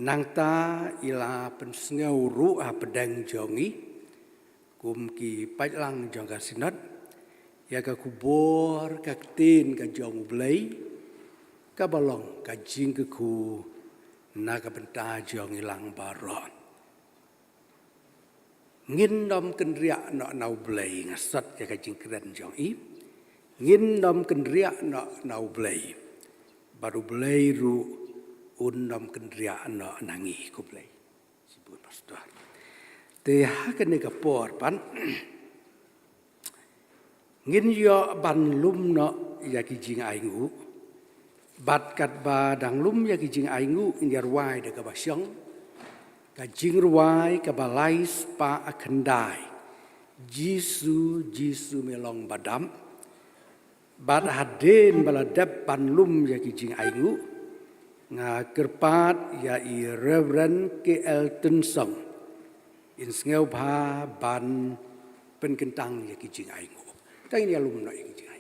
nangta i la pynsngew ruh hapdeng jong i kum ki paidlang jong ka Synod ïa ka khubor ka ktien ka jong U Blei, kaba long ka jingkyrkhu na ka bynta jong ngi lang baroh. Ngin ym kynriah noh na U Blei, nga sot ïa ka jingkren jong i. Ngin ym kynriah noh na U Blei, bad U Blei ruh un ym kynriah noh na ngi, ko Blei. Shibun Pastor. Te ha kane ka por pat ngin ïoh ban lum noh ïa ki jingainguh Bad katba dang lum ïa ki jingainguh, ngin ïa rwai da kaba shong ka jingrwai kaba lai spah khyndai: Jisu, Jisu, me long ba dap. Bad hadien ba la dep ban lum ïa ki jingainguh, nga kyrpad ïa i Reverend K L Tynsong in sngewbha ban pynkyntang ïa ki jingainguh. Te ngin ïa lum noh ïa ki jingainguh.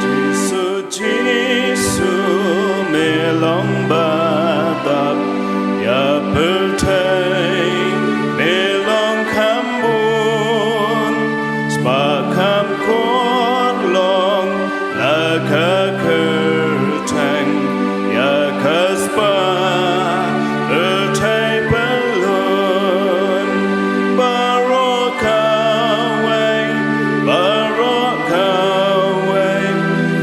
Jisu, Jisu, me long ba dap ïa pyrthei, me long kham bun spah kham kor long la ka kyrteng ïa ka spah pyrthei pyllun. Baroh kawei, baroh kawei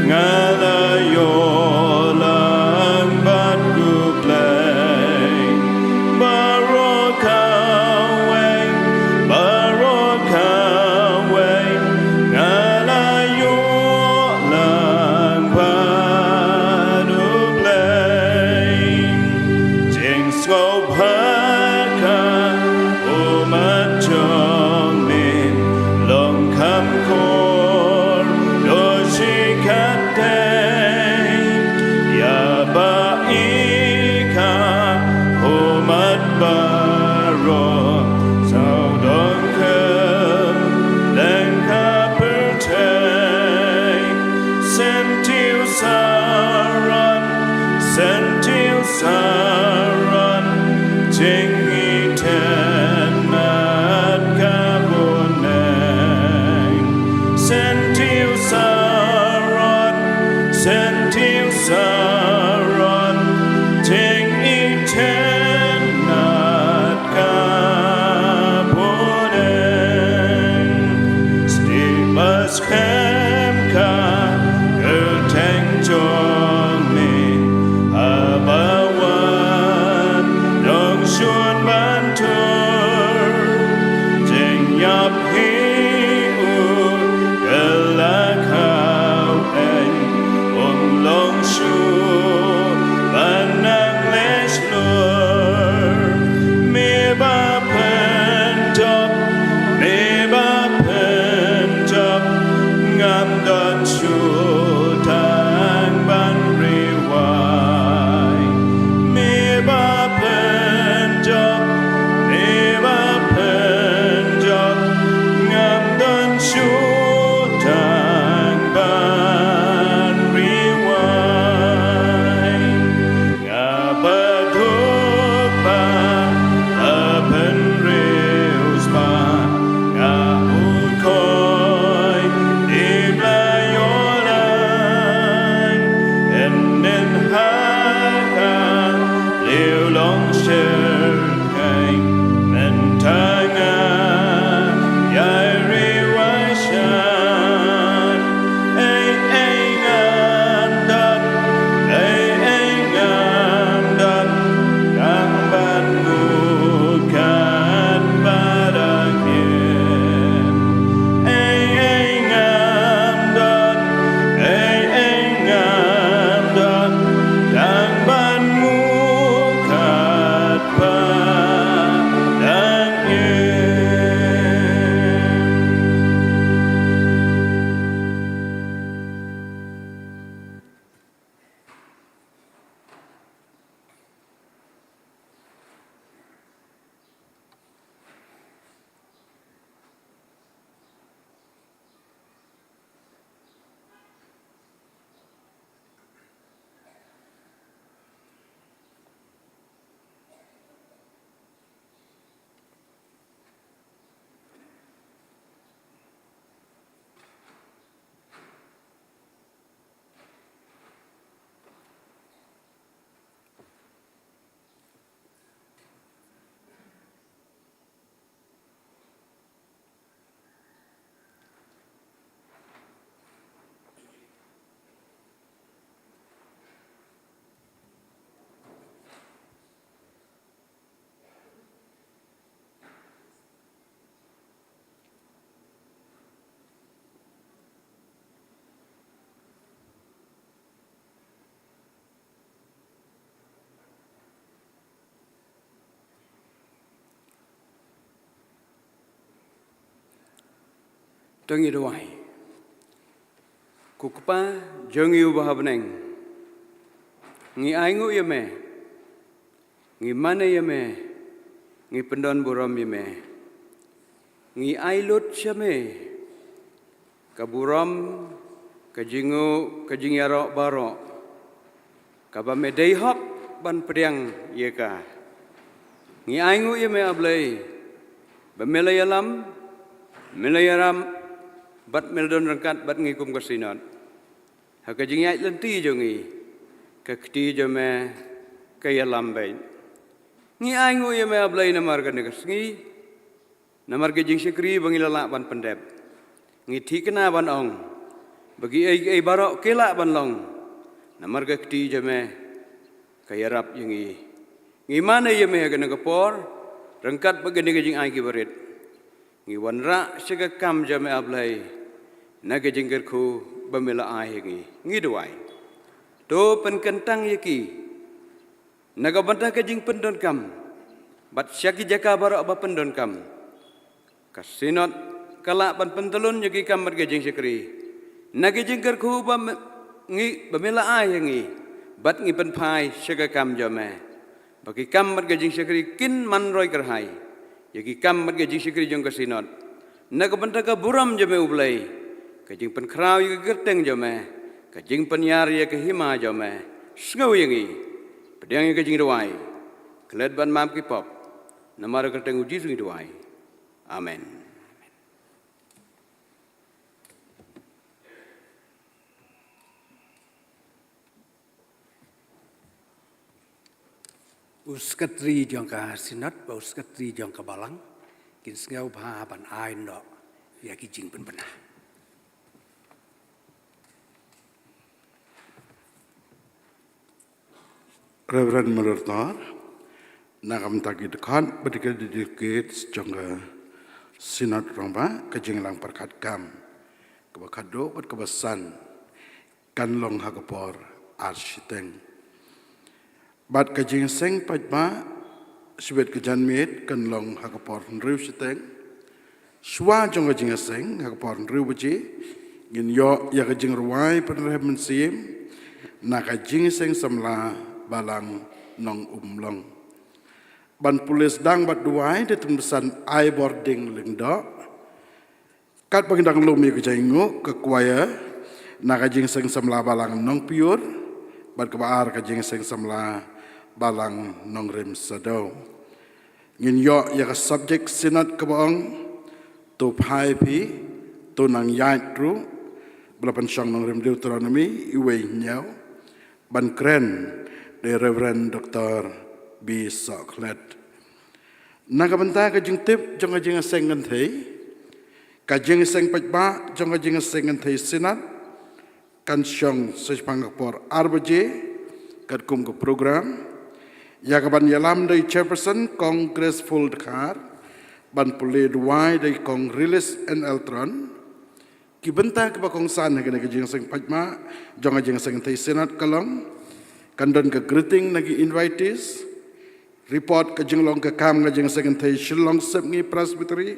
nga la ïoh lang bad U Blei. Baroh kawei, baroh kawei nga la ïoh lang bad U Blei. Jingsngewbha ka ummat jong me long kham kor, dei shi katdei ïa ba i ka ummat baroh, sawdong kylleng ka pyrthei. Syntiew saron, syntiew saron, jingïeit na ka bneng. Syntiew saron, syntiew saron, jingïeit na ka bneng. Sdieh ba skhem ka kyrteng jong me, haba wan nongshun ban tur. Jingïap hi u kylla khaweiñ, um long shuh ban nang leh shlur. Me ba pynjop, me ba pynjop, ngam don shuh tang ban rwai. Me ba pynjop, me ba pynjop, ngam don shuh tang ban rwai. Nga baduk ba la pyn To ngi duwai. Ko Kpa jong ngi uba ha bneng, ngi ai nguh ïa me, ngi mane ïa me, ngi pyndon burom ïa me. Ngi ai lut sha me ka burom, ka jingnguh, ka jingïaroh baroh kaba me dei hok ban pdiang ïa ka. Ngi ai nguh ïa me, A Blei, ba me la ïalam, me la ïarap, bad me la don ryngkat bad ngi kum ka Synod. Ha ka jingïaid lynti jong ngi, ka kti jong me ka ïalam beit. Ngi ai nguh ïa me, A Blei, namar kane ka sngi, namar ka jingshakri ba ngi la lah ban pyndep. Ngi thikna ban ong ba kiei kiei baroh ki lah ban long namar ka kti jong me ka ïarap ïa ngi. Ngi mane ïa me ha kane ka por ryngkat bad kane ka jingai ki barit. Ngi wanrah sha ka kam jong me, A Blei, na ka jingkyrkhu ba me la ai ha ngi. Ngi duwai, to pynkyntang ïa ki na ka bynta ka jingpyndonkam bad sha ki jaka baroh ba pyndonkam. Ka Synod ka lah ban pyntlun ïa ki kam bad ka jingshakri na ka jingkyrkhu ba me, ngi, ba me la ai ha ngi, bad ngi pynphai sha ka kam jong me, ba ki kam bad ka jingshakri kin man roi kyrhai ïa ki kam bad ka jingshakri jong ka Synod. Na ka bynta ka burom jong me, U Blei, ka jingpynkhraw ïa ka kyrteng jong me, ka jingpynïar ïa ka hima jong me, sngew ïa ngi, pdiang ïa ka jingduwai, klet ban map ki pop. Namar ka kyrteng U Jisu ngi duwai. Amen. U Sekretari jong ka Synod bad u Sekretari jong ka Balang kin sngewbha ban ai noh ïa ki jingpynbna. Reverend Moderator, na ka bynta ki dkhot bad ki delegates jong ka Synod Rangbah, ka jingïalang pyrkhat kam kaba khatduh bad kaba san kan long ha ka por ar shiteng. Bad ka jingïaseng paidbah shibit ka janmiet kan long ha ka por hynriew shiteng. Shuwa jong ka jingïaseng ha ka por hynriew baje, ngin ïoh ïa ka jingrwai pynrem mynsiem na ka Jingïaseng Samla Balang Nongumlong. Ban pule sdang bad duwai da Tymmen Basan Aibording Lyngdoh. Katba ngi dang lum ïa ka jingïainguh, ka choir na ka Jingïaseng Samla Balang Nongpyiur bad kaba ar ka Jingïaseng Samla Balang Nongrim Sadew. Ngin ïoh ïa ka subject Synod kaba ong, To Phai Phi, To Nang Ïaid Ruh, ba la pynshong Nongrim Deuteronomy uwei hynñiew, ban kren da i Reverend Doctor B Sohkhlet. Na ka bynta ka jingtip jong ka jingïaseng kynthei, ka jingïaseng paidbah jong ka jingïaseng kynthei Synod kan shong sa shaphang ka por ar baje katkum ka program. Ïa kaban ïalam da i Chairperson Kong Graceful Dkhar, ban pule duwai da i Kong Rilis N L Tron. Ki bynta kiba kongsan ha kane ka jingïaseng paidbah jong ka jingïaseng kynthei Synod ka long, kan don ka greeting na ki invitees, report ka jinglong ka kam ka jingïaseng kynthei Shillong Sepngi Presbytery,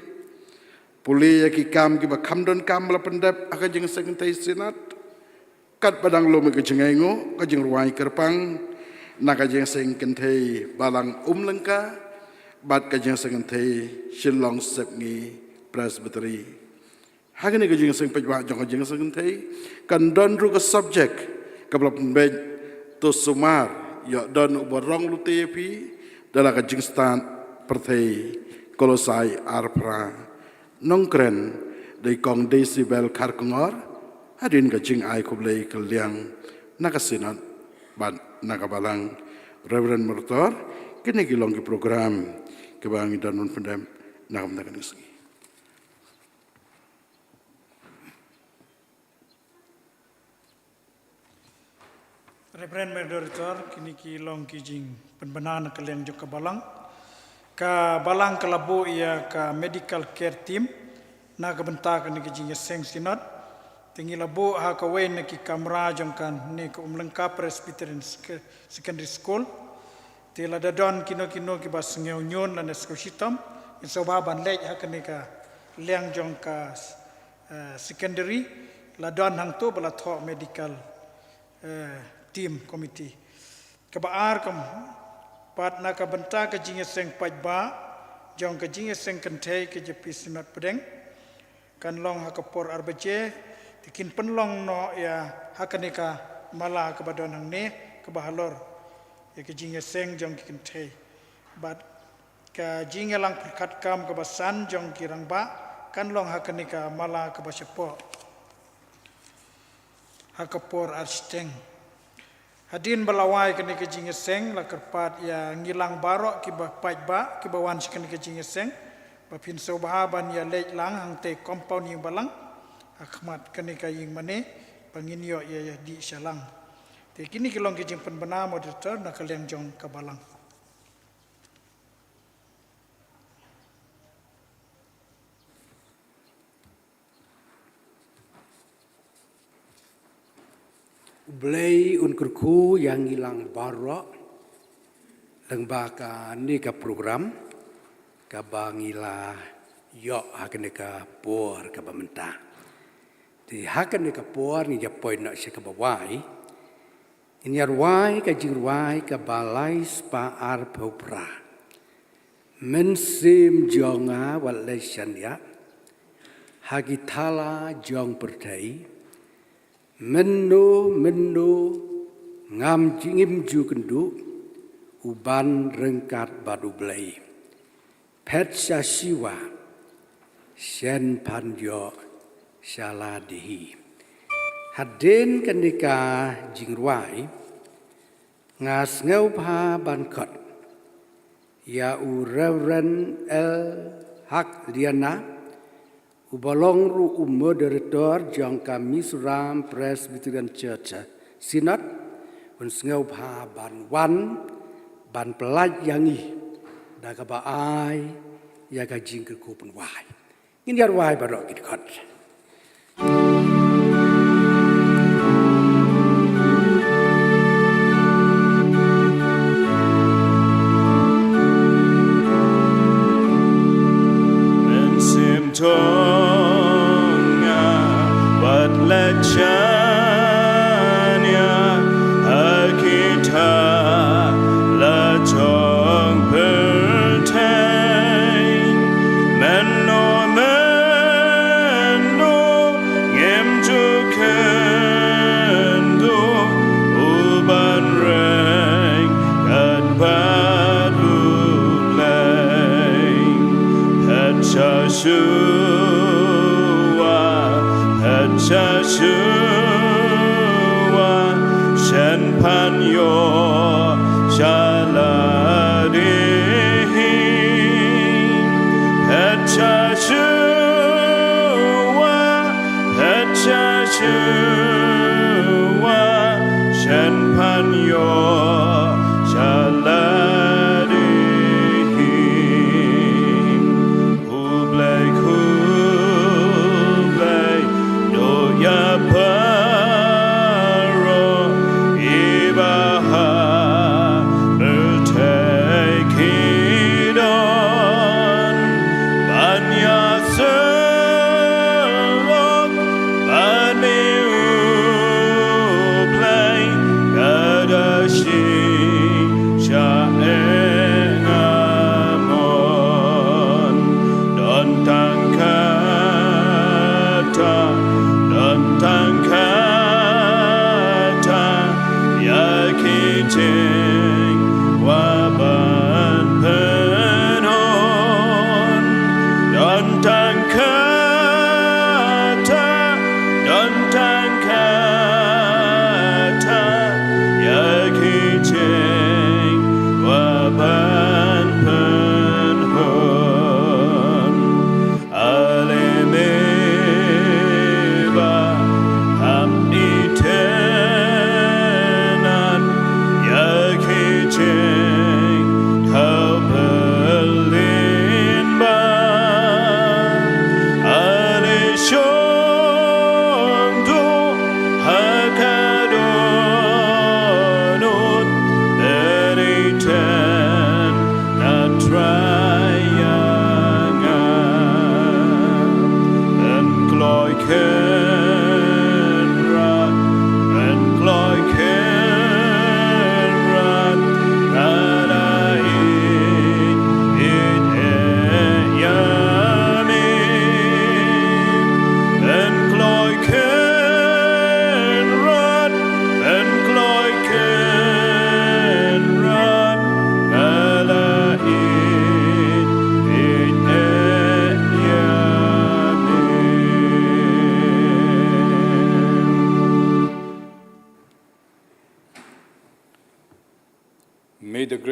pule ïa ki kam kiba kham donkam ba la pyndep ha ka jingïaseng kynthei Synod, katba dang lum ïa ka jingïainguh, ka jingrwai kyrpang na ka jingïaseng kynthei Balang Umlyngka bad ka jingïaseng kynthei Shillong Sepngi Presbytery. Ha kane ka jingïaseng paidbah jong ka jingïaseng kynthei, kan don ruh ka subject kaba la pynbeit, To Sumar, ïoh don uba rong lute ïa phi da la ka jingstad pyrthei, Kolosai ar phra. Nongkren da i Kong Decibel Kharkongor, hadien ka jingai khublei kylliang na ka Synod bad na ka Balang. Reverend Moderator, kine ki long ki program kiba ngi don ban pyndep na ka bynta kane ka sngi. Reverend Moderator, kine ki long ki jingpynbna na ka liang jong ka Balang. Ka Balang ka la buh ïa ka medical care team na ka bynta kane ka jingïaseng Synod. Te ngi la buh ha kawei na ki kamra jong kane ka Umlyngka Presbyterian Sec-, Secondary School. Te lada don kino kino kiba sngew ñiun lane sngew shitom, ngin sngewbha ban leit ha kane ka liang jong ka eh, secondary, la don hangto ba la thoh medical, eh, team committee. Kaba ar kam pat na ka bynta ka jingïaseng paidbah jong ka jingïaseng kynthei ka J P Synod Pdeng. Kan long ha ka por ar baje, te kin pynlong noh ïa ha kane ka mala kaba don hangne kaba halor ïa ka jingïaseng jong ki kynthei. Bad ka jingïalang pyrkhat kam kaba san jong ki rangbah kan long ha kane ka mala kaba shapoh ha ka por ar shiteng. Hadien ba la wai kane ka jingïaseng, la kyrpad ïa ngi lang baroh kiba paidbah kiba wan sha kane ka jingïaseng ba phin sngewbha ban ïa leit lang hangtei compound ïing balang ha khmat kane ka ïing mane ba ngin ïoh ïa, ïa dih sha lang. Te kine ki long ki jingpynbna, moderator, na ka liang jong ka balang. U Blei un kyrkhu ïa ngi lang baroh lyngba kane ka program kaba ngi la ïoh ha kane ka por kaba mynta. Te ha kane ka por ngi ïa poi noh sha kaba wai. Ngin ïa rwai ka jingrwai kaba lai spah arphew phra. Mynsiem jong nga wat leh shaniah ha ki thala jong pyrthei. Mynno mynno ngam jingim ju kynduh u ban ryngkat bad U Blei. Phet sha shuwa, shen phan ïoh sha la dei hi. Hadien kane ka jingrwai, nga sngewbha ban khot ïa u Reverend L Hak Liana, uba long ruh u moderator jong ka Mizoram Presbyterian Church Synod, un sngewbha ban wan ban pyllait ïa ngi da kaba ai ïa ka jingkyrkhu pynwai. Ngin ïa rwai baroh ki dkhot. Mynsiem jong nga wat leh shaniah ha ki thala jong pyrthei. Mynno mynno ngim ju kynduh u ban ryngkat bad U Blei. Phet sha shuwa, phet sha shuwa, shen phan ïoh sha la dei hi. Phet sha shuwa, phet sha shuwa, shen phan ïoh sha la dei hi. Khublei, khublei, doh ïa baroh kiba ha pyrthei ki don ban ïa sylok bad me U Blei, ka da shi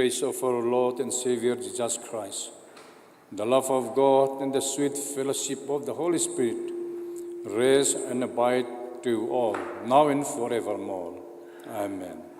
Grace of our Lord and Savior Jesus Christ, the love of God, and the sweet fellowship of the Holy Spirit rest and abide to all, now and forevermore. Amen.